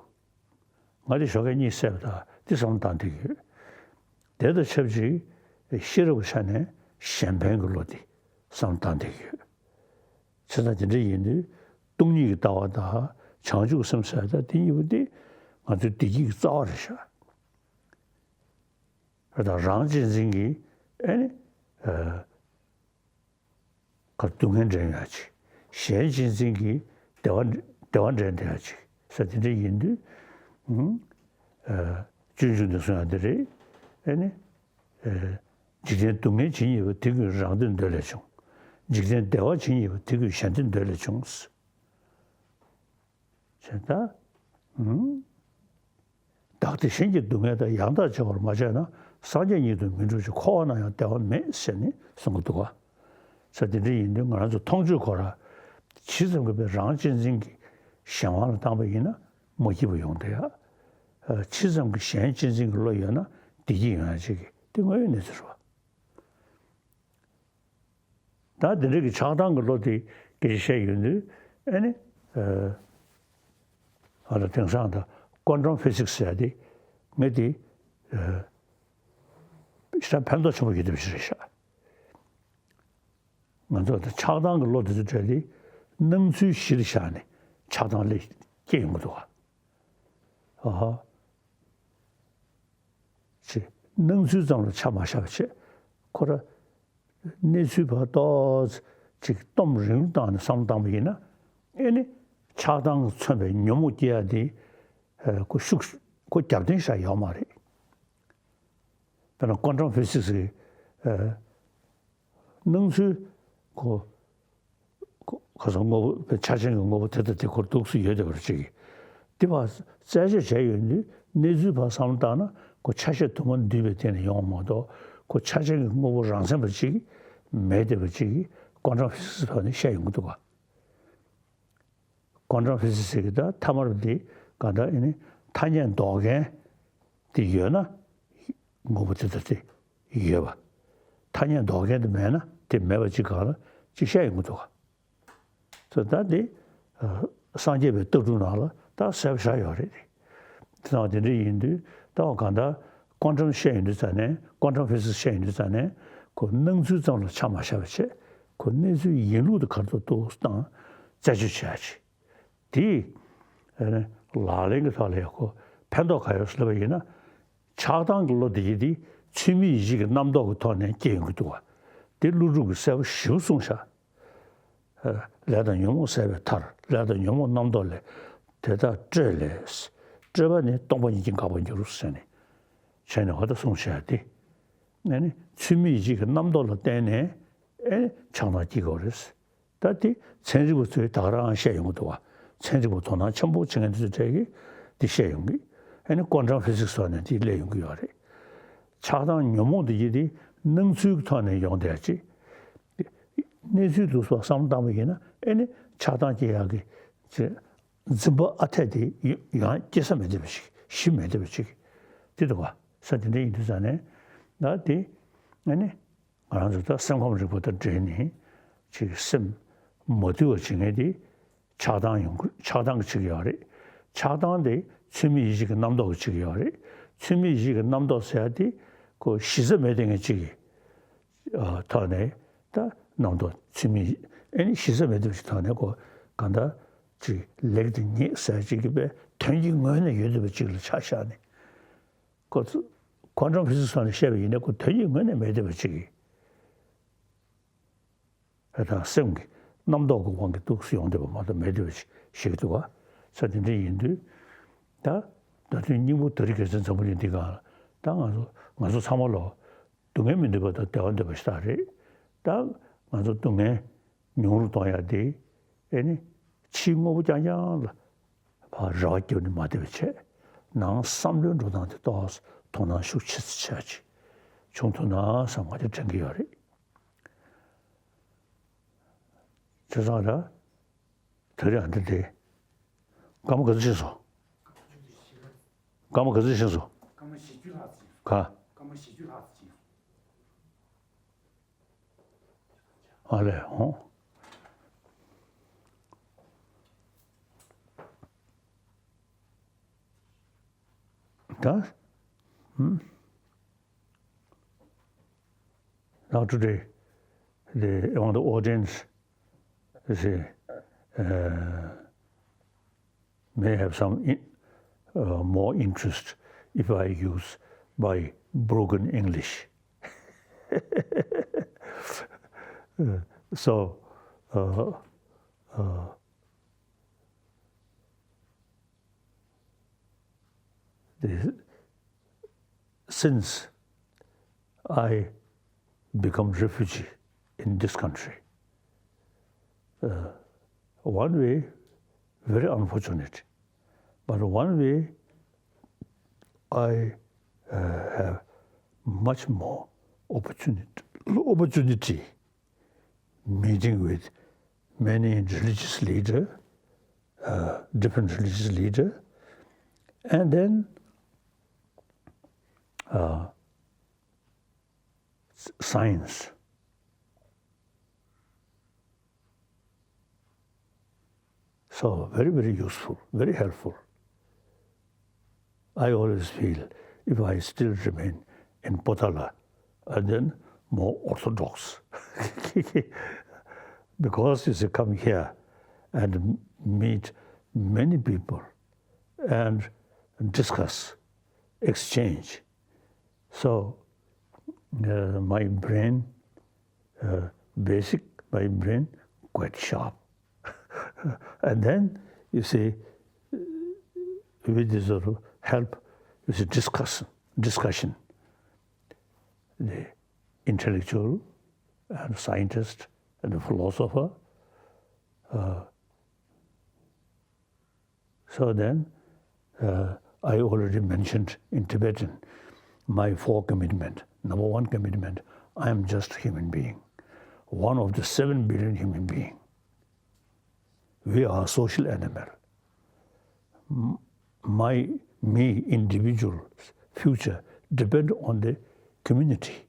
ང་དེ་ཞོགས་ཀས་གཉིད་སད་པ་དང་དེ་བསམ་བློ་བཏང་བསྡད་ཀྱི་ཡོད། དེ་དང་ཆབས་ཅིག་ཤེས་རབ་ཀྱི་ཆ་ནས་གཞན་ཕན་གྱི་བློ་དེ་བསམ་བློ་བཏང་བསྡད་ཀྱི་ཡོད། བྱས་ཙང་དེ་འདྲ་ཡིན་དུས་སྟོང་ཉིད་ཀྱི་ལྟ་བ་དང་བྱང་ཆུབ་སེམས་ཟེར་ད་དེ་གཉིས་པོ་དེ་ང་ཚོའི་བདེ་སྐྱིད་ཀྱི་རྩ་བ་རེད་ཤག་རེད་དང་རང་གཅེས་འཛིན་གྱི་ཨ་ནི་ཨ་ག་སྡུག་བསྔལ་འདྲེན་ཡག་ཅིག་གཞན་གཅེས་འཛིན་གྱི་བདེ་བ་བདེ་བ་འདྲེན་བསྡད་ཡག་ཅིག་ས་དེ་འདྲ་ཡིན་དུས། ཨ་སྤྱོད་འཇུག་ནས་གསུངས་ཡག་འདི་རེད། ཨ་ནི་ཨ་འཇིག་རྟེན་སྡུག་བསྔལ་ཇི་སྙེད་པ། དེ་ཀུན་རང་དོན་འདོད་ལས་བྱུང་། འཇིག་རྟེན་བདེ་བ་ཇི་སྙེད་པ། དེ་ཀུན་གཞན་དོན་འདོད་ལས་བྱུང་། ཟེར་ད། ཨུམ། བདག་བདེ་གཞན་གྱི་སྡུག་བསྔལ་དང་ཡང་དག་བྱེད་པར་མ་བྱས་ན། སངས་རྒྱས་ཉིད་དུ་མི་འགྲུབ་ཅིང་། འཁོར་བ་ན་ཡང་བདེ་བ་མེད་ཟེར་ནས་གསུང་གི་འདུག་ག་ས་དེ་འདྲ་ཡིན་དུས་ང་རང་ཚོ་མཐོང་ཆོས་ཁོ་ར་ཇི་ཙམ་གྱིས་པའི་རང་གཅེས་འཛིན་གྱི་གཞན་དབང་ལ་བཏང་པ་ཡིན་ན་མ་སྐྱིད་པ་ཡོང་བསྡད་ཡ། ཇི་ཙམ་གྱིས་གཞན་གཅེས་འཛིན་གྱི་བློ་ཡོད་ན་བདེ་སྐྱིད་ཡོང་ཡ་ཅིག་གི་དེ་དངོས་ཡོད་གནས་ཚུལ་རེད་བ། ད་དེ་འདྲ་གི་ཆགས་སྡང་གི་བློ་དེ་སྐད་ཆ་བཤད་ཡོང་དུས་ཨ་ནི་ཨ་ལ་དེང་སང་ད་ཀོན་ཊམ་ཕི་སིག་སི་ཟེར་ཡ་དེ་ངས་དེ་ཨ་ཞེ་དྲག་ཕན་ཐོགས་ཆེན་པོ་ཡོད་དེ་བ་ཞིག་རེད་ཤག་ང་ཚོ་ད་ཆགས་སྡང་གི་བློ་དེ་ཚོ་བྲལ་ཏེ་སྣང་ཚུལ་གཞིར་བཞག་ནས་ཆགས་སྡང་ལས་སྐྱེ་ཡོང་གི་འདུག་ག་ཨ་ཧ། ཅེས་སྣང་ཚུལ་ཙམ་ལ་ཆ་མ་བཞག་པ་བྱས། ཁོ་ར་གནས་ཚུལ་བར་ཏོག་ཙམ་ཅིག་གཏོང་རིང་བཏང་ནས་བསམ་བློ་བཏང་པ་ཡིན་ན་ཨེ་ནི་ཆགས་སྡང་མཚོན་པའི་ཉོན་མོངས་སྐྱེ་ཡ་དེ་ཁོ་ཤུགས་ཁོ་རྒྱབ་རྟེན་བཞག་ཡོད་མ་རེད། དཔེར་ན་ཀོན་ཊམ་ཕི་སིག་སི་གི་སྣང་ཚུལ་ཁོ་ཁོ་ཁོ་ཚོ་དངོས་པོ་ཆ་ཅན་གྱི་དངོས་པོ་དེ་དང་དེ་ཁོར་འདུག་སེ་ཡོད་བསྡད་པ་ཅིག་གིས་འདི་བ་རྩད་གཅོད་བྱས་ཡོད་དུས་གནས་ཚུལ་བ་བསམ་བློ་བཏང་ན་ཁོ་ཆ་ཤས་དུ་མ་འདུས་པའི་སྟེང་ནས་ཡོང་བ་མ་གཏོགས་ཁོ་ཆ་ཅན་གྱི་དངོས་པོ་རང་མཚན་པ་ཅིག་མེད་བསྡད་པ་ཅིག་གིས་ཀོན་ཊམ་ཕི་སིག་སི་ཐོག་ནས་བཤད་ཡོང་གི་འདུག་ག་ཀོན་ཊམ་ཕི་སིག་སི་གི་ད་ཐ་མར་འདི་ག་ད་ཨེ་ནི་ཐ་སྙད་འདོགས་མཁན་དེ་ཡོད་ན་དངོས་པོ་དེ་ལྟ་སྟེ་ཡོད་པ། ཐ་སྙད་འདོགས་མཁན་དེ་མེད་ན་དེ་མེད་པ་ཅིག་གང་ལ་ཅིག་བཤད་ཡོང་གི་འདུག་ག་ད་ད་དེ་སངས་རྒྱས་པའི་ལྟ་གྲུབ་ནང་ལ་ད་གསལ་པོ་ཆགས་ཡོད་རེད། དེ་དང་དེ་འདྲ་ཡིན་དུས་ད་གང་ལྟར་ཀོན་ཊམ་བཤད་ཡོང་དུས་ཙ་ནས་ཀོན་ཊམ་ཕི་སིག་སི་བཤད་ཡོང་དུས་ཙ་ནས་ཁོ་སྣང་ཚུལ་ཙམ་ལ་ཆ་མ་བཞག་པ་བྱས་ཁོ་གནས་ཚུལ་ཡིན་ལུགས་དེ་ག་རེ་འདུག་སྟངས་རྩད་གཅོད་བྱེད་ཡ་ཆེད། དེ་ལག་ལེན་གྱི་ཐོག་ལ་ཡག་པོ་ཕན་ཐོགས་ག་ཡོད་ཟེར་ལབ་པ་ཡིན་ན། ཆགས་སྡང་གི་བློ་དེ་ཡིན་དེ་ཚུལ་མིན་ཡིད་བྱེད་ཀྱི་རྣམ་རྟོག་གི་ཐོག་ནས་སྐྱེ་ཡོང་གི་འདུག་བ། དེ་ཀླུ་སྒྲུབ་ཀྱིས་གསལ་པོ་ཞེ་པོ་གསུངས་ཤག་ལས་དང་ཉོན་མོངས་ཟད་པའི་མཐར། ལས་དང་ཉོན་མོངས་རྣམ་རྟོག་ལས། དེ་དག་སྤྲོས་ལས། སྤྲོས་པ་ནི་སྟོང་པ་ཉིད་ཀྱིས་འགག་པར་འགྱུར་ཟེར་ནས་བྱས་ནས་འོ་ད་གསུངས་བཞག་དེ། ཨ་ནི་ཚུལ་མིན་ཡིད་བྱེད་ཀྱི་རྣམ་རྟོག་ལ་བརྟེན་ནས་ཨ་ནི་ཆགས་སྡང་སྐྱེ་དགོས་རེད། ད་དེ་ཚན་རིག་པ་ཚོས་ད་ག་རང་བཤད་ཡོང་གི་འདུག་བ། ཚན་རིག་པ་དོ་སྣང་ཆེན་པོ་བྱེད་མཁན་དེ་ཚོ་གྲས་ཀྱིས་དེ་བཤད་ཡོང་གི། ཨ་ནི་ཀོན་ཊམ་ཕི་སིག་སི་སོགས་ནས་དེ་སླེབས་ཡོང་གི་ཡོད་རེད། ཆགས་སྡང་ཉོན་མོངས་དེ་ཡིན་དེ་སྣང་ཚུལ་གྱི་ཐོག་ནས་ཡོང་བསྡད་ཅིག་གནས་ཚུལ་དུ་སོགས་བསམ་བློ་བཏང་བ་ཡིན་ན་ཨ་ནི་ཆགས་སྡང་སྐྱེ་ཡག་གི་ཅིག་འཛིན་པ་ཨ་འཐས་དེ་ཡང་སྐྱེ་ས་མེད་བསྡད་པ་ཅིག་གཞི་མེད་བསྡད་པ་ཅིག་དེ་འདུག་བ། ས་དེ་འདྲ་ཡིན་དུས་ཙ་ནས་ད་དེ་ཨ་ནི། ང་རང་ཚོ་ད་སེམས་ཁམས་རིག་པ་དང་འབྲེལ་ནས་ཅིག་སེམས་མ་དུལ་བ་བྱེད་མཁན་དེ་ཆགས་སྡང་ཡོང་གི། ཆགས་སྡང་གི་ཅིག་ཡོད་རེད། ཆགས་སྡང་དེ་ཚུལ་མིན་ཡིད་བྱེད་ཀྱི་རྣམ་རྟོག་གི་ཅིག་ཡོད་རེད། ཚུལ་མིན་ཡིད་བྱེད་ཀྱི་རྣམ་རྟོག་ཟེར་ཡ་དེ་ཁོ་གཞི་རྩ་མེད་བསྡད་མཁན་ཅིག་གི་ཐོག་ནས་ད་རྣམ་རྟོག་ཚུལ་མིན་ཨེ་ནི་གཞི་རྩ་མེད་བསྡད་པ་ཅིག་ཐོག་ནས་ཁོ་གང་ལྟར་ཅིག་ལེགས་དང་ཉེས་ཟེར་ཅིག་གི་པའི་དོན་གྱི་ངོས་ནས་ཡོད་བསྡད་པ་ཅིག་ལ་ཆ་བཞག་ནས། ཁོ་ཚོ་ཀོན་ཊམ་ཕི་སིག་སི་ཐོག་ནས་བཤད་པ་ཡིན་ན་ཁོ་དོན་གྱི་ངོས་ནས་མེད་བསྡད་པ་ཅིག་གི། ད་སེམས་ཀྱི་རྣམ་རྟོག་གི་དབང་གིས་འདུག་སེ་ཡོང་བསྡད་པ་མ་གཏོགས་མེད་བསྡད་པ་ཞིག་འདུག་ག་ཚེ་འདི་འདྲ་ཡིན་དུས། ད་ད་དུས་སྙིང་པོ་ད་རེས་རྒྱལ་མཚན་འཛམ་བུ་གླིང་འདི་སྒང་ལ་ད་ང་ཚོ་ང་ཚོ་ཚང་མ་ལོ་སྡུག་བསྔལ་མི་འདོད་པ་དང་བདེ་བ་འདོད་པ་ཞིག་ད་རེད། ད་ང་ཚོ་སྡུག་བསྔལ་ཉུང་རུ་གཏོང་ཡ་དེ་ཨེ་ནི་ཕྱིའི་དངོས་པོ་རྐྱང་རྐྱང་ལ་ཕར་རེ་བ་བརྒྱབ་ནས་མ་བསྡད་པ་བྱས། ནང་བསམ་བློའི་འགྲོ་སྟངས་དེ་ཏོག་ཙམ་དོ་སྣང་ཤུགས་ཆེ་ཙམ་བྱས་ཅིག་བྱུང་ཐུབ་ན་བསམ་ང་དེ་དྲན་གྱི་ཡོད་རེད། བྱས་ཙང་ད་དེ་རིང་འདི་འདི་སྐར་མ་ག་ཚོད་ཕྱིན་སོང་། སྐར་མ་ག་ཚོད་ཕྱིན་སོང་། སྐར་མ་བཞི་བཅུ་ལྷག་ཙམ་ཕྱིན་སོང་། ག་སྐར་མ་བཞི་བཅུ་ལྷག་ཙམ་ཕྱིན་སོང་། ཨ་ལས་ཧོ། ད་ཧུམ། Now today, the, among the audience, you see, uh, may have some in, uh, more interest if I use my broken English. Uh, so, uh, uh, the, since I become refugee in this country, uh, one way, very unfortunate, but one way I, uh, have much more opportunity, opportunity meeting with many religious leader, uh, different religious leader, and then, uh, s-, science. So very, very useful, very helpful. I always feel if I still remain in Potala, and then more orthodox. Because you see, come here and meet many people and discuss, exchange. So, uh, my brain, uh, basic, my brain quite sharp. And then, you see, with this sort of help, you see, discussion, discussion, the intellectual and scientist and the philosopher, uh, So then, uh, I already mentioned in Tibetan my four commitment. Number one commitment, I am just a human being, one of the seven billion human being. We are a social animal. M-, my, me, individual future depend on the community.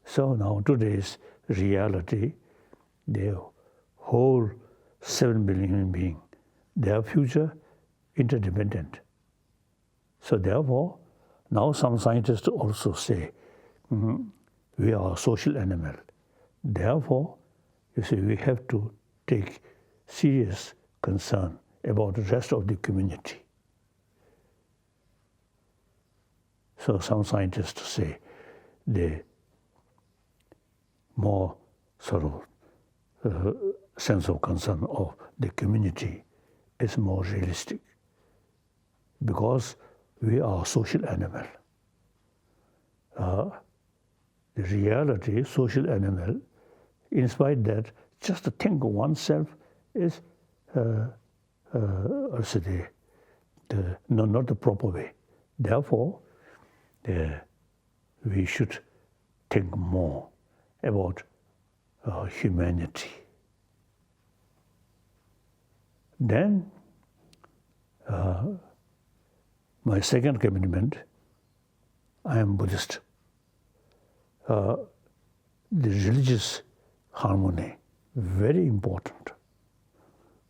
So now today's reality, the whole seven billion human being, their future interdependent. So therefore, now some scientists also say, "Mm, we are a social animal." Therefore, you see, we have to take serious concern about the rest of the community. So some scientists say the more sort of, uh, sense of concern of the community is more realistic because we are a social animal. Uh, the reality, social animal, in spite that just to think of oneself is, uh, uh, also the, the, no, not the proper way. Therefore, the, we should think more about, uh, humanity. Then, uh, my second commitment, I am Buddhist. Uh, the religious harmony, very important.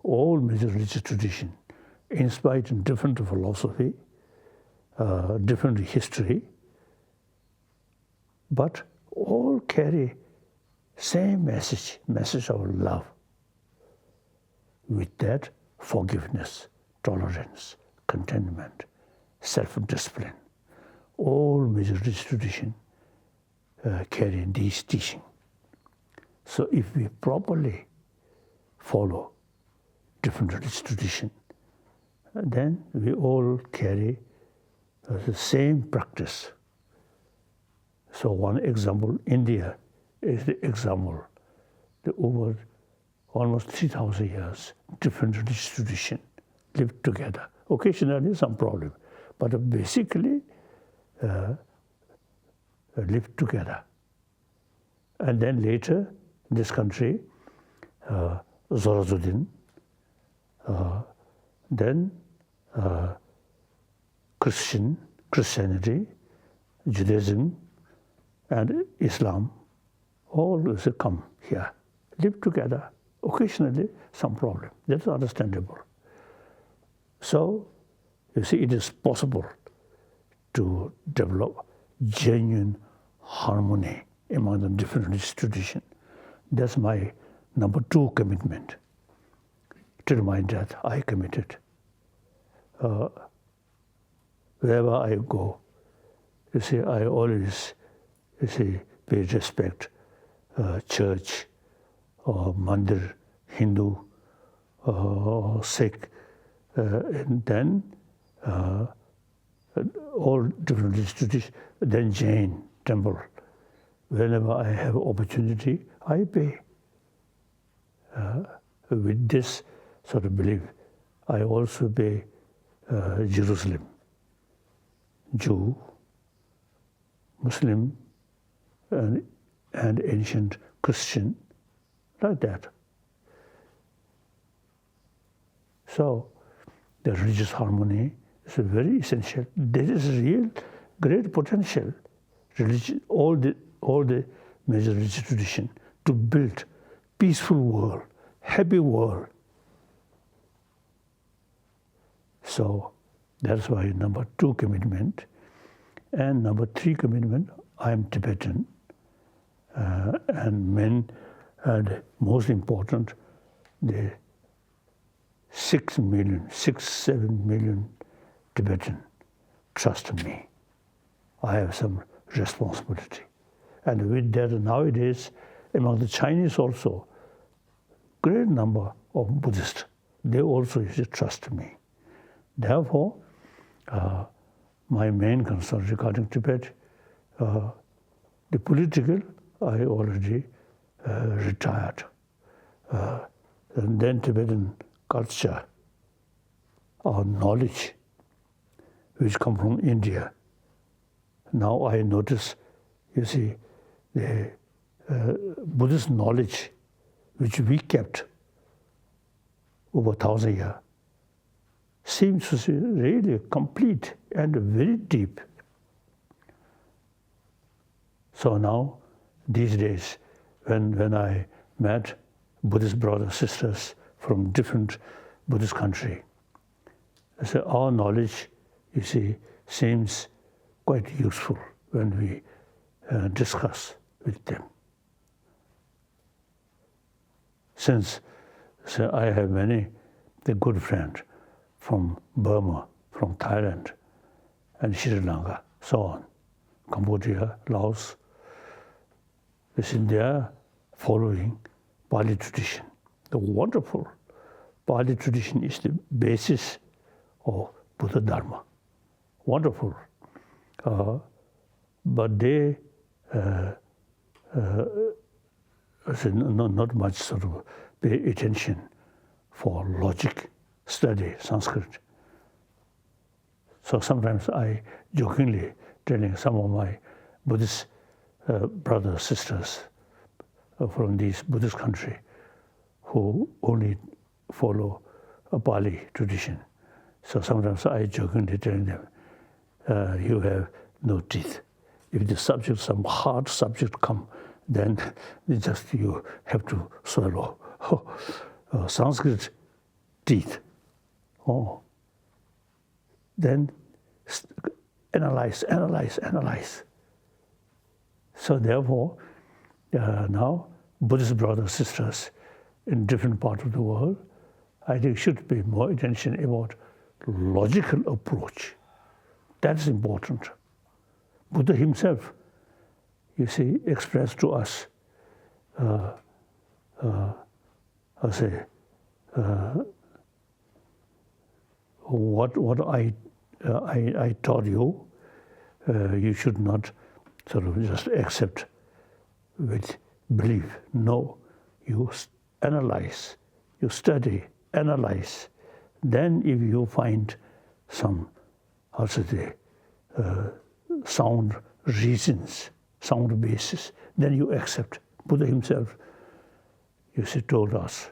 All major religious tradition, in spite of different philosophy, uh, different history, but all carry same message, message of love. With that, forgiveness, tolerance, contentment, self-discipline, all major religious tradition, uh, carry this teaching. So if we properly follow different religious tradition, then we all carry uh, the same practice. So one example, India is the example. The over almost three thousand years, different religious tradition live together. Occasionally some problem, but basically uh, live together. And then later, this country, uh, Zoroastrian, uh, then uh, Christian, Christianity, Judaism, and Islam, all is come here, live together. Occasionally, some problem. That's understandable. So, you see, it is possible to develop genuine harmony among the different religious tradition. That's my number two commitment. Till my death, I committed. Uh, wherever I go, you see, I always, you see, pay respect, uh, church, or mandir, Hindu, uh, Sikh, uh, and then uh, all different religious traditions, then Jain temple. Whenever I have opportunity, I pay. Uh, with this sort of belief, I also pay uh, Jerusalem, Jew, Muslim, and, and ancient Christian, like that. So, the religious harmony is very essential. There is real great potential, religion, all the, all the major religious tradition, to build peaceful world, happy world. So that's why number two commitment. And number three commitment, I am Tibetan. Uh, and men, and most important, the six million, six, seven million Tibetan trust me. I have some responsibility. And with that, nowadays, among the Chinese also, great number of Buddhists, they also, you see, trust me. Therefore, uh, my main concern regarding Tibet, uh, the political, I already uh, retired. Uh, and then Tibetan culture, our knowledge, which come from India. Now I notice, you see, the uh, Buddhist knowledge which we kept over thousand years seems to be really complete and very deep. So now, these days, when, when I met Buddhist brothers, sisters from different Buddhist country, I say our knowledge, you see, seems quite useful when we uh, discuss with them. Since, say, I have many the good friends from Burma, from Thailand, and Sri Lanka, so on, Cambodia, Laos, you see, they are following Pali tradition. The wonderful Pali tradition is the basis of Buddha Dharma. Wonderful. Uh, but they uh, uh, say, no, not much sort of pay attention for logic, study Sanskrit. So sometimes I jokingly telling some of my Buddhist uh, brothers, sisters uh, from these Buddhist country who only follow a Pali tradition. So sometimes I jokingly tell them, uh, you have no teeth. If the subject, some hard subject come, then just you have to swallow. Uh, Sanskrit teeth. Oh. Then analyze, analyze, analyze. So therefore, uh, now Buddhist brothers, sisters in different parts of the world, I think should be more attention about logical approach. That is important. Buddha himself, you see, expressed to us uh, uh, I say, uh, what what I, uh, I I taught you, uh, you should not sort of just accept with belief. No, you s- analyze, you study, analyze. Then, if you find some, how should I say, uh, sound reasons, sound basis, then you accept. Buddha himself, you see, told us.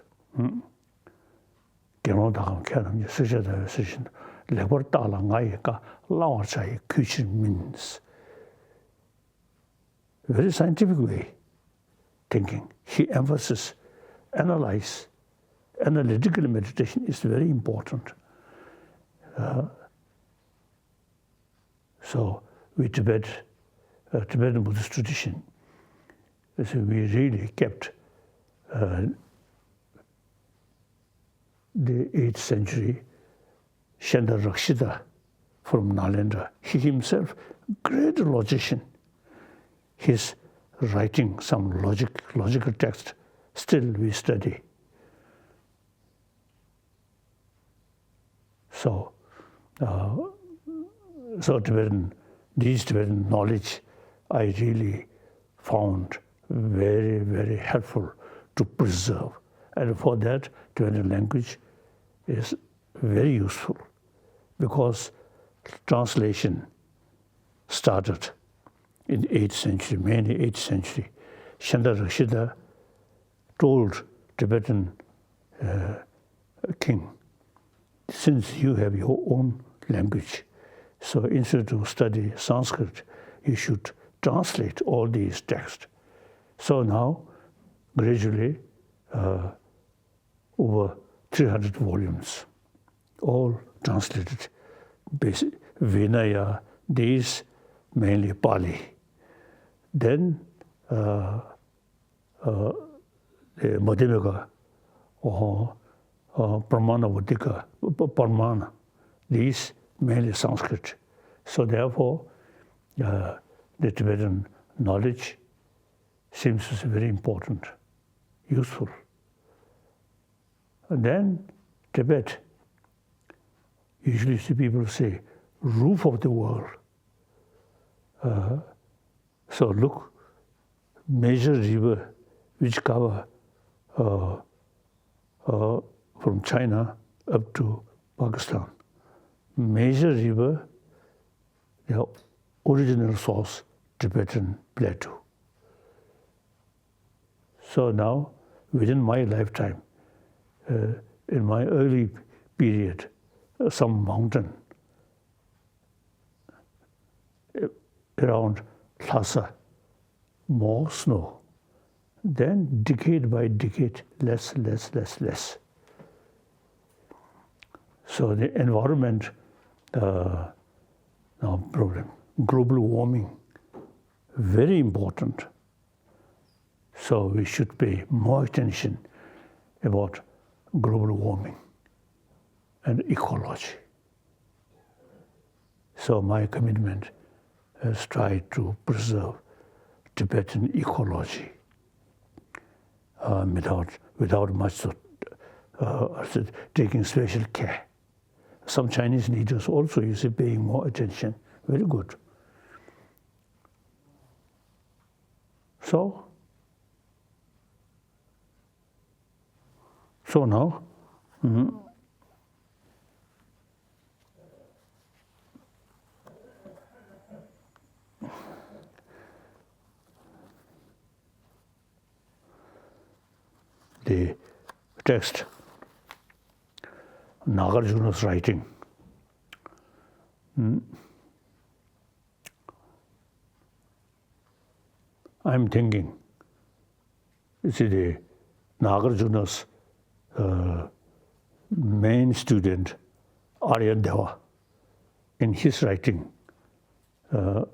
དགེ་སློང་དག་གམ་མཁས་རྣམས་ཀྱིས། སྲེག་བཅད་ལྟ་བའི་སྲེག་བཞིན་དུ། ལེགས་པར་བརྟགས་ལ་ང་ཡི་བཀའ། བླང་བར་བྱ་ཡི་གུས་ཕྱིར་མིན། Very scientific way thinking. He emphasizes analyze, analytical meditation is very important. Uh, so we Tibet, uh, Tibetan Buddhist tradition, so we really kept uh, the eighth century Shandarakshita from Nalanda. He himself, great logician. His writing some logic, logical text, still we study. So, uh, so Tibetan, these Tibetan knowledge, I really found very, very helpful to preserve. And for that, Tibetan language is very useful because translation started in eighth century, mainly eighth century. Shandarakshita told Tibetan uh, king, since you have your own language, so instead of study Sanskrit, you should translate all these texts. So now, gradually, uh, over three hundred volumes, all translated, basic, Vinaya, these mainly Pali. Then, uh, uh, the Madhyamaka, or uh, Pramana Vatika, P- Pramana, these mainly Sanskrit. So therefore, uh, the Tibetan knowledge seems to be very important, useful. And then Tibet, usually see people say, roof of the world. Uh, so look, major river which cover uh, uh, from China up to Pakistan. Major river, the original source, Tibetan plateau. So now, within my lifetime, uh, in my early period, uh, some mountain uh, around Lhasa, more snow. Then decade by decade, less, less, less, less. So the environment uh, now problem, global warming, very important. So we should pay more attention about global warming and ecology. So my commitment is try to preserve Tibetan ecology uh, without, without much uh, taking special care. Some Chinese leaders also, you see, paying more attention. Very good. So, so now, mm, the text, Nagarjuna's writing. Mm. I'm thinking, you see, the Nagarjuna's uh, main student, Arya Deva, in his writing, uh,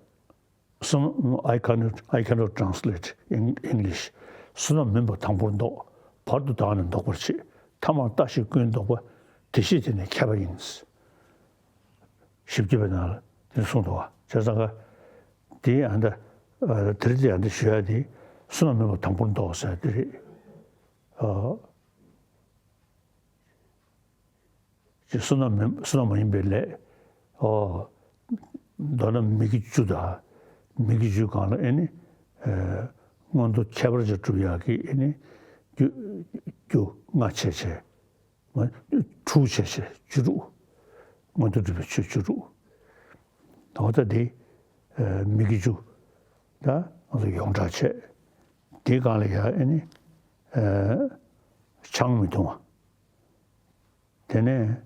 some, I cannot, I cannot translate in English. བསོད་ནམས་མིན་པ་དང་པོར་བཟློག་བར་དུ་བདག་ནི་བཟློག་པར་བྱེད། ཐ་མར་ལྟ་ཞིག་ཀུན་བཟློག་པ། དེ་ཤེས་དེ་ནི་མཁས་པ་ཡིན། ཞིབ་རྒྱས་པའི་ནང་ལ་དེ་གསུངས་འདུག་བ། བྱས་ཙང་ཀ་དེའི་ཨ་འདྲ་དེ་རིང་དེ་ཨ་འདྲ་ཞུ་ཡ་དེ་བསོད་ནམས་མིན་པ་དང་པོར་བཟློག་ཟེར་དེ་རེད། ཨ། ཅིག་བསོད་ནམས་མིན་བསོད་ནམས་མ་ཡིན་པའི་ལས། ཨོ། མདོར་ན་མི་དགེ་བཅུ་དང་། མི་དགེ་བཅུའི་སྒང་ལ་ཨེ་ནི། ཨེ། མངོན་མཐོ་ཁྱད་པར་ཅན་སྒྲུབ་ཡག་གི་ཨེ་ནི། རྒྱུ་རྒྱུ་ལྔ་བྱས་བྱས། མ་དྲུག་བྱས་བྱས་བཅུ་དྲུག་མངོན་མཐོ་སྒྲུབ་པའི་ཆོས་བཅུ་དྲུག་འོ་ད་འདི། ཨེ། མི་དགེ་བཅུ། ད་ང་ཚོ་ཡོངས་གྲགས་བྱས། འདིའི་སྒང་ལ་ཡང་ཨེ་ནི། ཨེ། ཆང་མི་འཐུང་བ། དེ་ནས།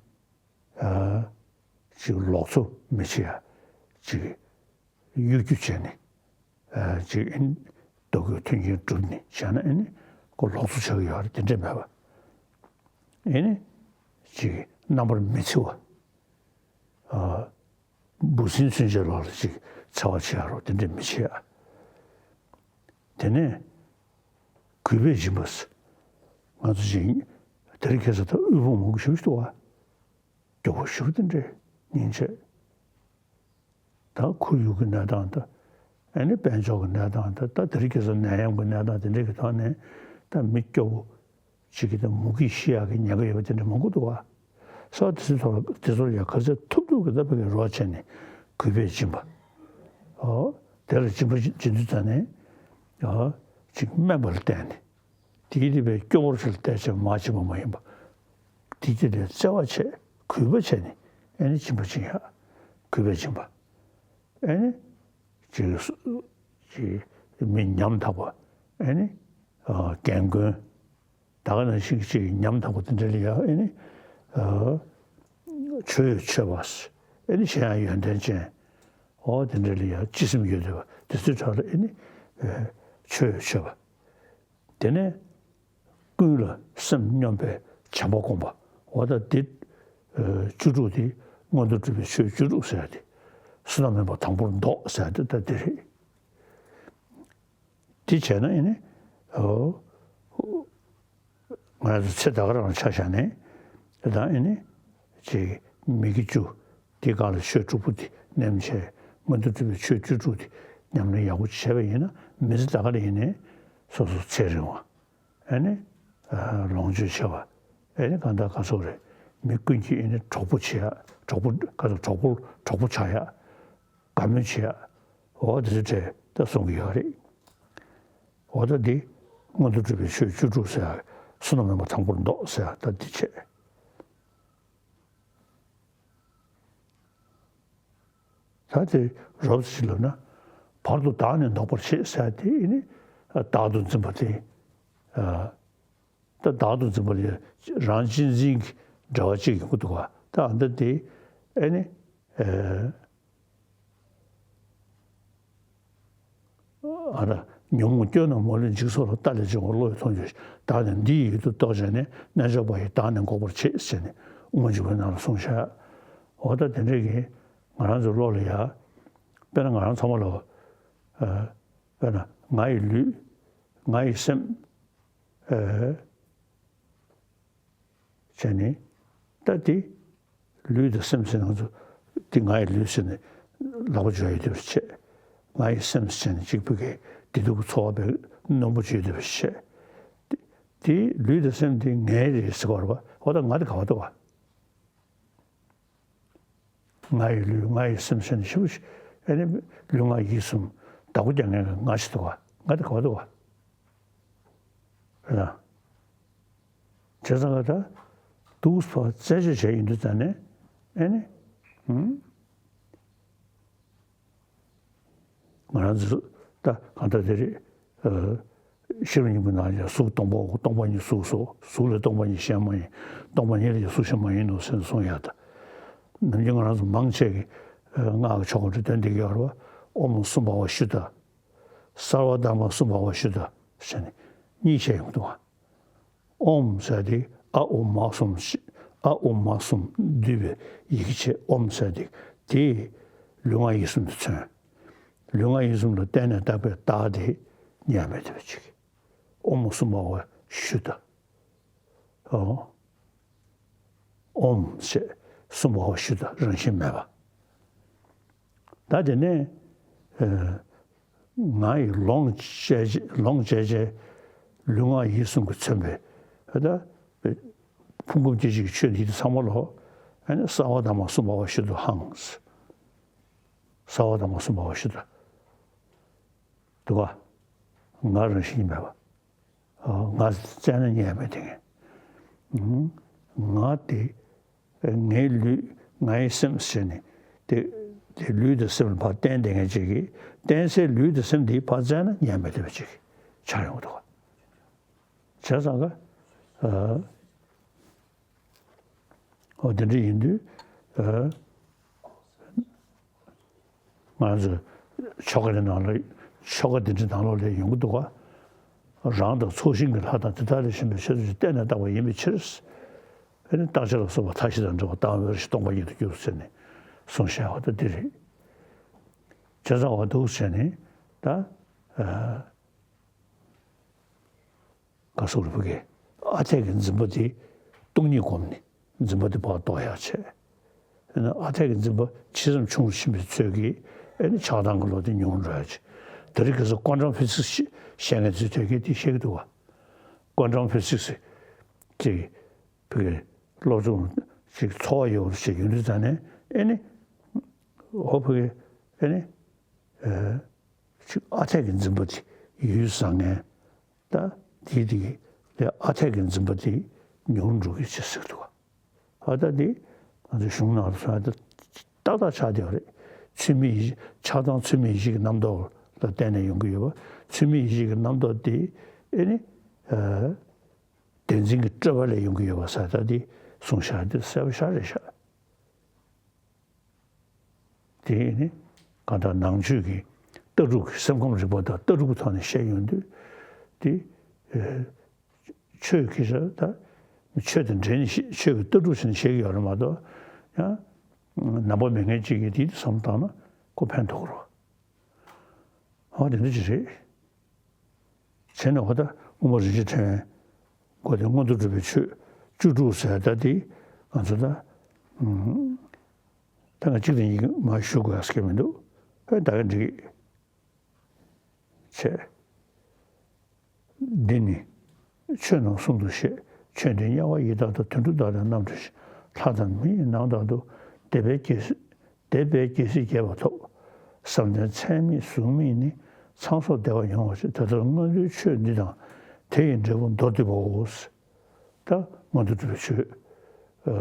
ཨ། ཅིག་ལོག་འཚོ་མི་བྱེད་ཡ། ཅིག་གཡོ་སྒྱུ་བྱས་ནས། ཨ། ཅིག་ཨེ་ནི་ལྡོག་གི་མཐུན་རྐྱེན་བསྒྲུབས་ནས་བྱས་ན་ཨེ་ནི་ཁོ་ལོག་འཚོ་བྱེད་ཀྱི་ཡོད་རེད། དེ་འདྲས་མེད་པ། ཨེ་ནི་ཅིག་རྣམ་པར་མི་འཚེ་བ། ཨ། འབུ་སྲིན་ཚུན་ཆད་ལོག་ལ་ཅིག་འཚེ་བ་བྱེད་ཡ་རོགས་དེ་འདྲས་མི་བྱེད་ཡ། དེ་ནས་གུས་པས་སྦྱིན་པ། ང་ཚོ་ཅིག་དེ་རིང་ཁ་སང་ད་དབུལ་ཕོངས་མང་པོ་ཞེ་པོ་ཞིག་འདུག་བ། སྐྱོ་པོ་ཞེ་པོ་དེ་འདྲས་སྙིང་རྗེ། ད་ཁོར་ཡུག་གི་གནས་སྟངས་དང་། ཨ་ནི་དཔལ་འབྱོར་གྱི་གནས་སྟངས་དང་། ད་དེ་རིང་ཁ་སང་ནད་ཡམས་ཀྱི་གནས་སྟངས་དེ་འདྲས་ཀྱི་ཐོག་ནས་ད་མི་སྐྱོ་པོ་ཅིག་གིས་ད་མུ་གེས་ཤི་ཡག་གི་ཉེན་ཁ་ཡོད་པ་དེ་འདྲ་མང་པོ་འདུག་བ། ས་དེ་ཚོའི་ཐོག་ལ་དེ་ཚོར་ཡང་ག་ཚོད་ཐུབ་ཐུབ་ཀྱིས་ད་ཕ་གིར་རོགས་བྱས་ནས་གུས་པས་སྦྱིན་པ། ཨོ། དེ་ལ་སྦྱིན་པ་སྦྱིན་དུས་ཙ་ནས། ཨོ། ཅིག་དམན་པ་ལ་བརྟེན་ནས། དེའི་དེ་བས་སྐྱོ་བོར་ཞིག་བལྟས་བྱས་མར་སྦྱིན་པ་མ་ཡིན་པ། དེའི་དེ་ལ་བརྩེ་བ་བྱས་གུས་པ་བྱས་ནས་ཨེ་ནི་སྦྱིན་པ་སྦྱིན་ཡག་གུས་པས་སྦྱིན་པ། ཨེ་ནི། ཅིག་ཅིག་མི་ཉམ་ཐག་པ། ཨེ་ནི། ཨ། རྒན་རྒོན། ད་ག་ནང་བཞིན་ཅིག་ཉམ་ཐག་པ་དེ་འདྲ་ལ་ཡང་ཨེ་ནི། ཨ། ཆོས་མཆོད་པ། ཨེ་ནི་གཞན་ཡང་ཡོན་ཏན་ཅན། འོ་དེ་འདྲ་ལ་ཡང་སྤྱི་སེམས་ཡོད་བསྡད་པ་དེ་ཚོའི་གྲས་ལ་ཨེ་ནི། ཨ། ཆོས་མཆོད་པ། དེ་ནས་ཀུན་ལ་སེམས་སྙོམས་པའི་བྱམས་པ་སྒོམ་པ། འོ་ད་འདི། ཨ། བཅུ་དྲུག་དེ་མངོན་མཐོ་སྒྲུབ་པའི་ཆོས་བཅུ་དྲུག་ཟེར་ཡ་དེ། བསོད་ནམས་མེད་པ་དང་པོར་བཟློག་ཟེར་ཡ་དེ་ད་འདི་རེད། དེ་བྱས་ན་ཨེ་ནི། ཨོ། ང་ཚོ་ཚེ་ད་ག་རང་ཆ་བཞག་ནས། དེ་དང་ཨེ་ནི། ཅིག་མི་དགེ་བཅུ། དེའི་སྒང་ལ་ཆོས་དྲུག་པོ་དེ་ནེམ་བྱས། མངོན་མཐོ་སྒྲུབ་པའི་ཆོས་བཅུ་དྲུག་དེ་ཉམས་ལེན་ཡག་པོ་བྱས་པ་ཡིན་ན་མི་ཚེ་ད་ག་ལ་ཡིན་ནའི་སོ་སོ་ཚེ་རིང་བ། ཨེ་ནི། ལོངས་སྤྱོད་ཆེ་བ། ཨེ་ནི་གང་ལྟར་ག་ཚོད་རེད། མི་ཀུན་གྱིས་ཨེ་ནི་གྲོགས་པོ་བྱེད་ཡ། གྲོགས་པོ་ག་ཚོད་གྲོགས་པོ་གྲོགས་པོ་ཆགས་ཡ། དགའ་མོས་བྱེད་ཡ། འོ་དེ་ཚོའི་གྲས་ད་གསུང་གི་ཡོད་རེད། འོ་ད་འདི་མངོན་མཐོ་སྒྲུབ་པའི་ཆོས་བཅུ་དྲུག་ཟེར་ཡ། བསོད་ནམས་མེད་པ་དང་པོར་བཟློག་ཟེར་ཡ་ད་འདི་བྱས། ད་དེ་རོབ་ཙམ་ཞིག་ལབ་ན། བར་དུ་བདག་ནི་ནོག་པར་བྱེད་ཟེར་ཡ་དེ་ཨེ་ནི། བདག་ཏུ་འཛིན་པ་དེ། ཨ། ད་བདག་ཏུ་འཛིན་པ་ལ་རང་གཅེས་འཛིན་གྱི་འབྲེལ་བ་གཅིག་ཡོང་གི་འདུག་ག་ད་ཨ་ད་དེ་ཨེ་ནི། ཨེ། ཨ་ད་ཉོན་མོངས་སྐྱོན་རྣམས་མ་ལུས་འཇིག་ཚོགས་ལ། བལྟ་ལས་བྱུང་བ་བློ་ཡིས་མཐོང་གྱུར་ཅིག་བདག་ནི་འདི་ཡི་ཡུལ་དུ་རྟོགས་བྱས་ནས། རྣལ་འབྱོར་པ་ཡིས་བདག་ནི་འགོག་པར་བྱེད་ཟེར་ནས་དབུ་མ་འཇུག་པའི་ནང་ལ་གསུངས་བཞག་འོ་ད་དེ་འདྲས་ཀྱི་ང་རང་ཚོའི་བློ་ལ་ཡ། དཔེར་ན་ང་རང་ཚང་མ་ལ། ཨ། དཔེར་ན་ང་ཡི་ལུས། ང་ཡི་སེམས། ཨ། བྱས་ནས། ད་དེ། ལུས་དང་སེམས་ཟེར་ང་ཚོ། འདི་ང་ཡི་ལུས་ཟེར་ནས་ལག་པ་འཇུ་ཡ་ཡོད་དེ་བྱས། ང་ཡི་སེམས་ཟེར་ནས་གཅིག་པུ་གི་བདེ་སྡུག་གི་ཚོར་བ་བའི་རྣོན་པོ་ཅིག་ཡོད་དེ་བྱས། དེ། དེ་ལུས་དང་སེམས་དེ་ངའི་རེད་ཟེར་བ་རེད་པ། འོ་ད་ང་དེ་ག་པར་འདུག་ག་ང་ཡི་ལུས། ང་ཡི་སེམས་ཟེར་ནས་ཞེ་པོ་ཅིག་ཨེ་ནི་ལུས་ངག་ཡིད་གསུམ་བདག་པོ་རྒྱག་མཁན་གྱི་ང་ཞིག་འདུག་ག་ང་དེ་ག་པར་འདུག་ག་རེད་ད། བྱས་ཙང་ད་འདུག་སེ་རྩད་གཅོད་བྱས་ཡིན་དུས་ཙང་ནས་ཨེ་ནི། ཧུམ། ང་རང་ཚོ་ད་གང་ལྟར་དེ་རེད། ཨ། ཤེས་རབ་སྙིང་པོའི་ནང་ལ་ཡང་གཟུགས་སྟོང་པའོ། སྟོང་པ་ཉིད་གཟུགས་སོ། གཟུགས་ལས་སྟོང་པ་ཉིད་གཞན་མ་ཡིན། སྟོང་པ་ཉིད་ལས་ཀྱང་གཟུགས་གཞན་མ་ཡིན་ནོ་ཟེར་ནས་གསུངས་ཡ་ད། ནམ་རྒྱུན་ང་རང་ཚོ་མང་ཆེ་གིས། ཨ། སྔགས་ཀྱི་ཆོ་ག་འདྲ་འདོན་བསྡད་ཀྱི་ཡོད་རེད་པ། ཨོཾ་སུམ་བྷ་བ་ཤུདྡྷ། སརྦ་དྷརྨ་སུམ་བྷ་བ་ཤུདྡྷ་ཟེར་ནས་གཉིས་བཤད་ཡོང་གི་འདུག་ག་ཨོཾ་ཟེར་དེ་ཨ་ཨོ་མ་གསུམ་ཞེས། ཨ་ཨོ་མ་གསུམ་བསྡུས་པའི་ཡི་གེ་བྱས། ཨོཾ་ཟེར་དེ་དེས་ལུས་ངག་ཡིད་གསུམ་དུ་མཚོན། ལུས་ངག་ཡིད་གསུམ་ལ་བརྟེན་ནས་བཏགས་པའི་བདག་དེ་ཉམས་མེད་དེ་བ་ཅིག་ཨོཾ་སུམ་བྷ་བ་ཤུདྡྷ། ཨོ། ཨོཾ་ཞེས་སུམ་བྷ་བ་ཤུདྡྷ། རང་བཞིན་མེད་པ། ད་དེ་ནས། ཨ། ང་ཡིས་ལོངས་སྤྱད་ལོངས་སྤྱད་བྱས། ལུས་ངག་ཡིད་གསུམ་གྱིས་མཚོན་པའི་ ད་ཕུང་ཁམས་སྐྱེ་མཆེད་ཀྱི་ཆོས་འདི་ཚང་མ་ལོ། ཨ་ནི་གསང་བ་དང་མ་གསུངས་པ་བ་ཞིག་ཏུ་ཧང་། གསང་བ་དང་མ་གསུངས་པ་བ་ཞིག་ཏུ་འདུག་ག་ང་རང་བཞིན་མེད་པ། ང་བཙལ་ན་རྙེད་མེད་དེ་ངས། ང་དེ་ངའི་ལུས་ངའི་སེམས་ཟེར་ནས་དེ་དེ་ལུས་དང་སེམས་ལ་ཕར་བརྟེན་བསྡད་མཁན་ཅིག་གིས་བརྟེན་སའི་ལུས་དང་སེམས་དེ་ཕར་བཙལ་ན་རྙེད་མེད་དེ་བ་ཅིག་ཆགས་ཡོང་གི་འདུག་ག་བྱས་ཙང་ག་ཨ། འོ་དེ་འདྲ་ཡིན་དུས། ཨ། ང་ཚོ་ཆོ་ག་འདི་ནང་ལ། ཆོ་ག་འདི་འདྲའི་ནང་ལོགས་ལ་ཡོང་གི་འདུག་ག་རང་དང་ཚོགས་ཞིང་གི་ལྷ་དང་དེ་དག་ལས་གཞན་པའི་ཆོས་ཐམས་ཅད་བརྟེན་ནས་བཏགས་པ་ཡིན་པའི་ཕྱིར། ཨེ་ནི་བརྟག་བྱ་ལ་སོགས་པ་མཐའ་བཞི་དང་བྲལ་བ་དང་བའི་རང་བཞིན་སྟོང་པ་ཉིད་དུ་འགྱུར་ཟེར་ནས་གསུངས་བཞག་པ་ད་འདི་རེད། བྱས་ཙང་འོ་འདུག་བྱས་ནས་ད། ཨ། ག་སོགས་རིག་པ་གིས་ཨ་འཐས་ཀྱི་འཛིན་པ་དེ་སྟོང་ཉིད་བསྒོམས་ནས་འཛིན་པ་དེ་ཕར་ལྡོག་ཡག་བྱས། ཨ་ནི་ཨ་འཐས་ཀྱི་འཛིན་པ་ཇི་ཙམ་ཆུང་རུ་ཕྱིན་པའི་ཚོད་ཀྱིས་ཨ་ནི་ཆགས་སྡང་གི་བློ་དེ་ཉུང་རུ་འགྲོ་ཡག་བྱས། དེ་རིང་ཁ་སང་ཀོན་ཊམ་ཕི་ཛིག་སི་བཤད་མཁན་ཚོས་དེ་གས་དེ་བཤད་ཀྱི་འདུག་ག་ཀོན་ཊམ་ཕི་ཛིག་སི་ཅིག་བོད་ཀྱི་སློབ་སྦྱོང་ཅིག་འཚོ་བ་ཡོད་པ་ཞིག་ཡོང་དུས་ཙང་ནས་ཨ་ནི་འོ་བོད་ཀྱི་ཨ་ནི། ཨ། ཅིག་ཨ་འཐས་ཀྱི་འཛིན་པ་དེ་ཡུལ་བཟང་ངན། ད་དེའི་དེ་ལས་ཨ་འཐས་ཀྱི་འཛིན་པ་དེ་ཉུང་འགྲོ་གི་ཆེད་ཟེར་འདུག་ག་ཨ་ད་དེ་ང་ཚོ་གཞུང་ནང་ལ་སོང་ཡ་ད་ཏག་ཏག་ཆགས་བསྡད་པ་རེད། ཚུལ་མིན་ཡིད་ཆགས་སྡང་ཚུལ་མིན་ཡིད་བྱེད་ཀྱི་རྣམ་རྟོག་ལ་བརྟེན་ནས་ཡོང་གི་ཡོད་པ། ཚུལ་མིན་ཡིད་བྱེད་ཀྱི་རྣམ་རྟོག་དེ་ཨེ་ནི། ཨ། བདེན་འཛིན་གྱི་སྤྲོས་པ་ལས་ཡོང་གི་ཡོད་པ་ཟེར་ད་དེ་གསུངས་བཞག་དེ་གསལ་པོ་ཤར་རེད་ཤག་དེ་ནི་གང་ལྟར་ནང་ཆོས་ཀྱི་ལྟ་གྲུབ་ཀྱི་སེམས་ཁམས་རིག་པ་དང་ལྟ་གྲུབ་ཀྱི་ཐོག་ནས་བཤད་ཡོང་དུས་དེ། ཨེ། ཆོས་ཀྱི་ད་ཆོས་དང་འབྲེལ་ནས་ཆོས་ཀྱི་ལྟ་གྲུབ་བྱས་ནས་བཤད་ཀྱི་ཡོད་རེད་མ་གཏོགས་ཡང་ནང་པ་མེད་མཁན་གཅིག་གིས་དེ་བསམ་བཏང་ན་ཁོ་ཕན་ཐོགས་ཀྱི་རེད། འོ་དེ་འདྲ་ཅིག་རེད། བྱས་ནས་འོ་ད་དབུ་མ་རིན་ཆེན་ཕྲེང་བའི་སྒོ་ནས་མངོན་དུ་གྲུབ་པའི་ཆོས་བཅུ་དྲུག་ཟེར་ད་དེ་ང་ཚོ་ད་ཨུམ། ད་ང་གཅིག་དང་གཉིས་མར་ཞུ་དགོས་ཡག་གི་མི་འདུག་ཨེ་ད་ག་འགྲིག་གི་བྱས། འདི་ནི་ཆོས་རྣམས་གསུམ་དུ་བཤད། ཆོས་འདི་དམྱལ་བ་ཡི་དྭགས་དང་། དུད་འགྲོ་དག་དང་རྣམ་གྲོལ་ཞིང་། ལྷ་དང་མི་ཡི་ནང་དག་ཏུ། དེ་བས་རྒྱལ་སྲིད་དེ་བས་རྒྱལ་སྲིད་རྒྱས་པ་ཐོབ། བསམ་གཏན་ཚད་མེད་གཟུགས་མེད་ནི། ཚངས་སོགས་བདེ་བ་མྱོང་བར་བྱེད། དེ་ལྟར་མངོན་མཐོའི་ཆོས་འདི་དང་། དེ་ཡི་འབྲས་བུ་མདོར་བསྡུས་པའོ། ད་མངོན་མཐོ་གྲུབ་པའི་ཆོས། ཨ།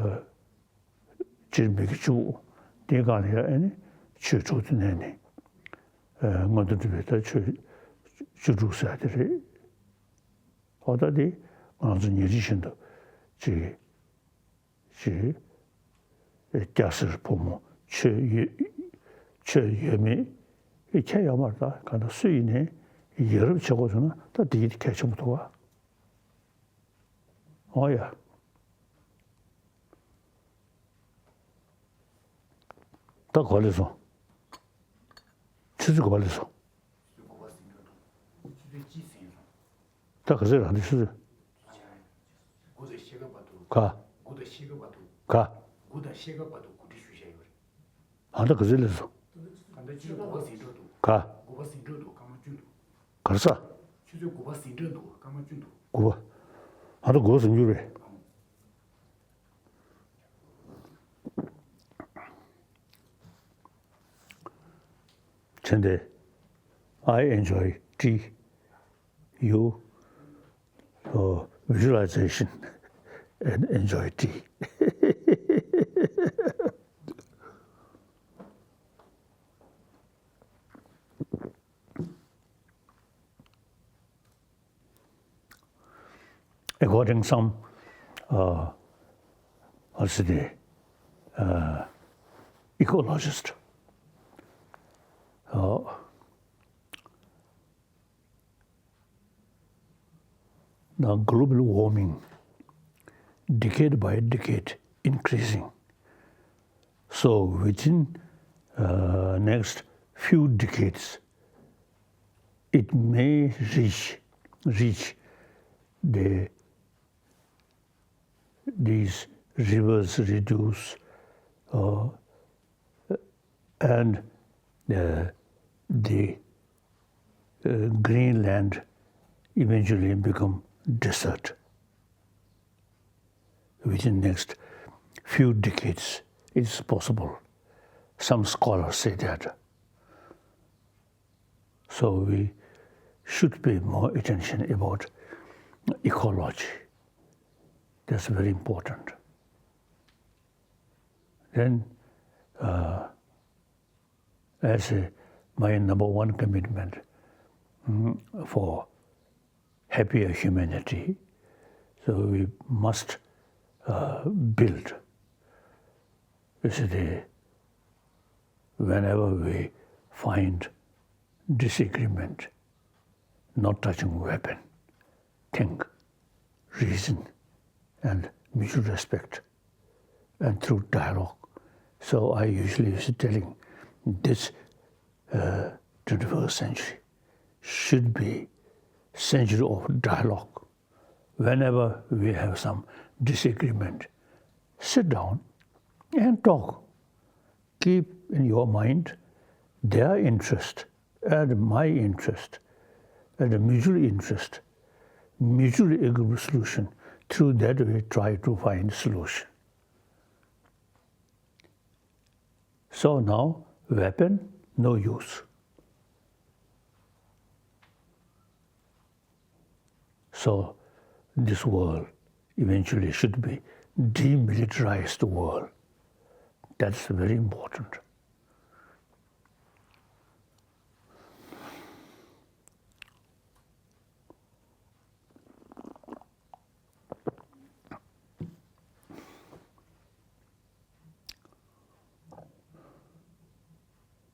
སྤྱིར་མི་དགེ་བཅུ་དེའི་སྒང་ལ་ཡང་ཨ་ནི་ཆོས་དྲུག་ཏུ་གནས་ནས། ཨ། མངོན་མཐོ་གྲུབ་པའི་ད་ཆོས་བཅུ་དྲུག་ཟེར་ཡ་དེ་རེད། འོ་ད་དེ་ང་ཚོ་ཉིན་རེ་བཞིན་དུ་ཅིག་ཅིག་སྐྱ་སེར་ཕོ་མོ་ཆོས་ཡོད་ཆོས་ཡོད་མེད་ཁྱད་ཡོད་མ་རེད། ད་གང་ལྟར་སུ་ཡིན་ནའི་ཡ་རབས་བྱེད་དགོས་བྱུང་ན་ད་དེ་གལ་ཆེན་པོ་འདུག་ག་འོ་ཡ། ད་ག་པར་སླེབས་སོང་། ཆུ་ཚོད་ག་པར་སླེབས་སོང་། ད་ག་ཚོད་རང་འདི་ཆུ་ཚོད། ག། ག། ཨ་ད་ག་ཚོད་སླེབས་སོང་། ག། ག་རེ་ཟ། དགུ་པ། ཨ་ད་དགུ་པ་ཟིན་རྒྱུ་རེད། བྱས་ཏེ། I enjoy tea. You, uh, visualization and enjoy tea. According some, uh, what's the, uh, ecologist, uh, now global warming, decade by decade, increasing. So within, uh, next few decades, it may reach, reach the, these rivers reduce, uh, and, uh, the, uh, Greenland eventually become desert. within next few decades, it's possible. Some scholars say that. So we should pay more attention about ecology. That's very important. Then, uh, as a, my number one commitment, mm, for happier humanity, so we must, uh, build, you see, the, whenever we find disagreement, not touching weapon, think, reason, and mutual respect, and through dialogue. So I usually is telling this, uh, twenty-first century should be century of dialogue. Whenever we have some disagreement, sit down and talk. Keep in your mind their interest and my interest and the mutual interest, mutually agreeable solution. Through that, we try to find solution. So now, weapon, no use. So this world eventually should be demilitarized world. That's very important.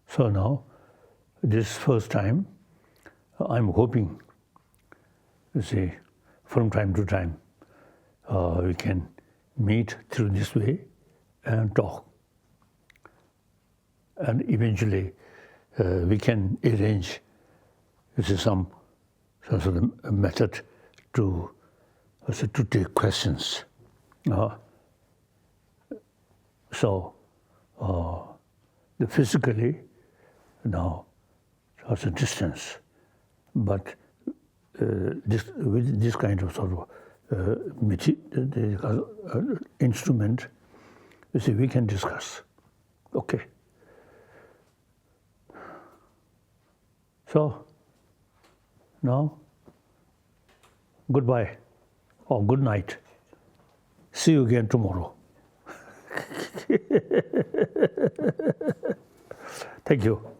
So now, this first time, I'm hoping, you see, from time to time, uh, we can meet through this way and talk. And eventually, uh, we can arrange, you see, some, some sort of method to, uh, to take questions. Uh, so, uh, the physically, now, also distance. But, uh, this, with this kind of sort of, uh, mate- the, the, uh, instrument, you see, we can discuss. Okay. So, now, goodbye or good night. See you again tomorrow. Thank you.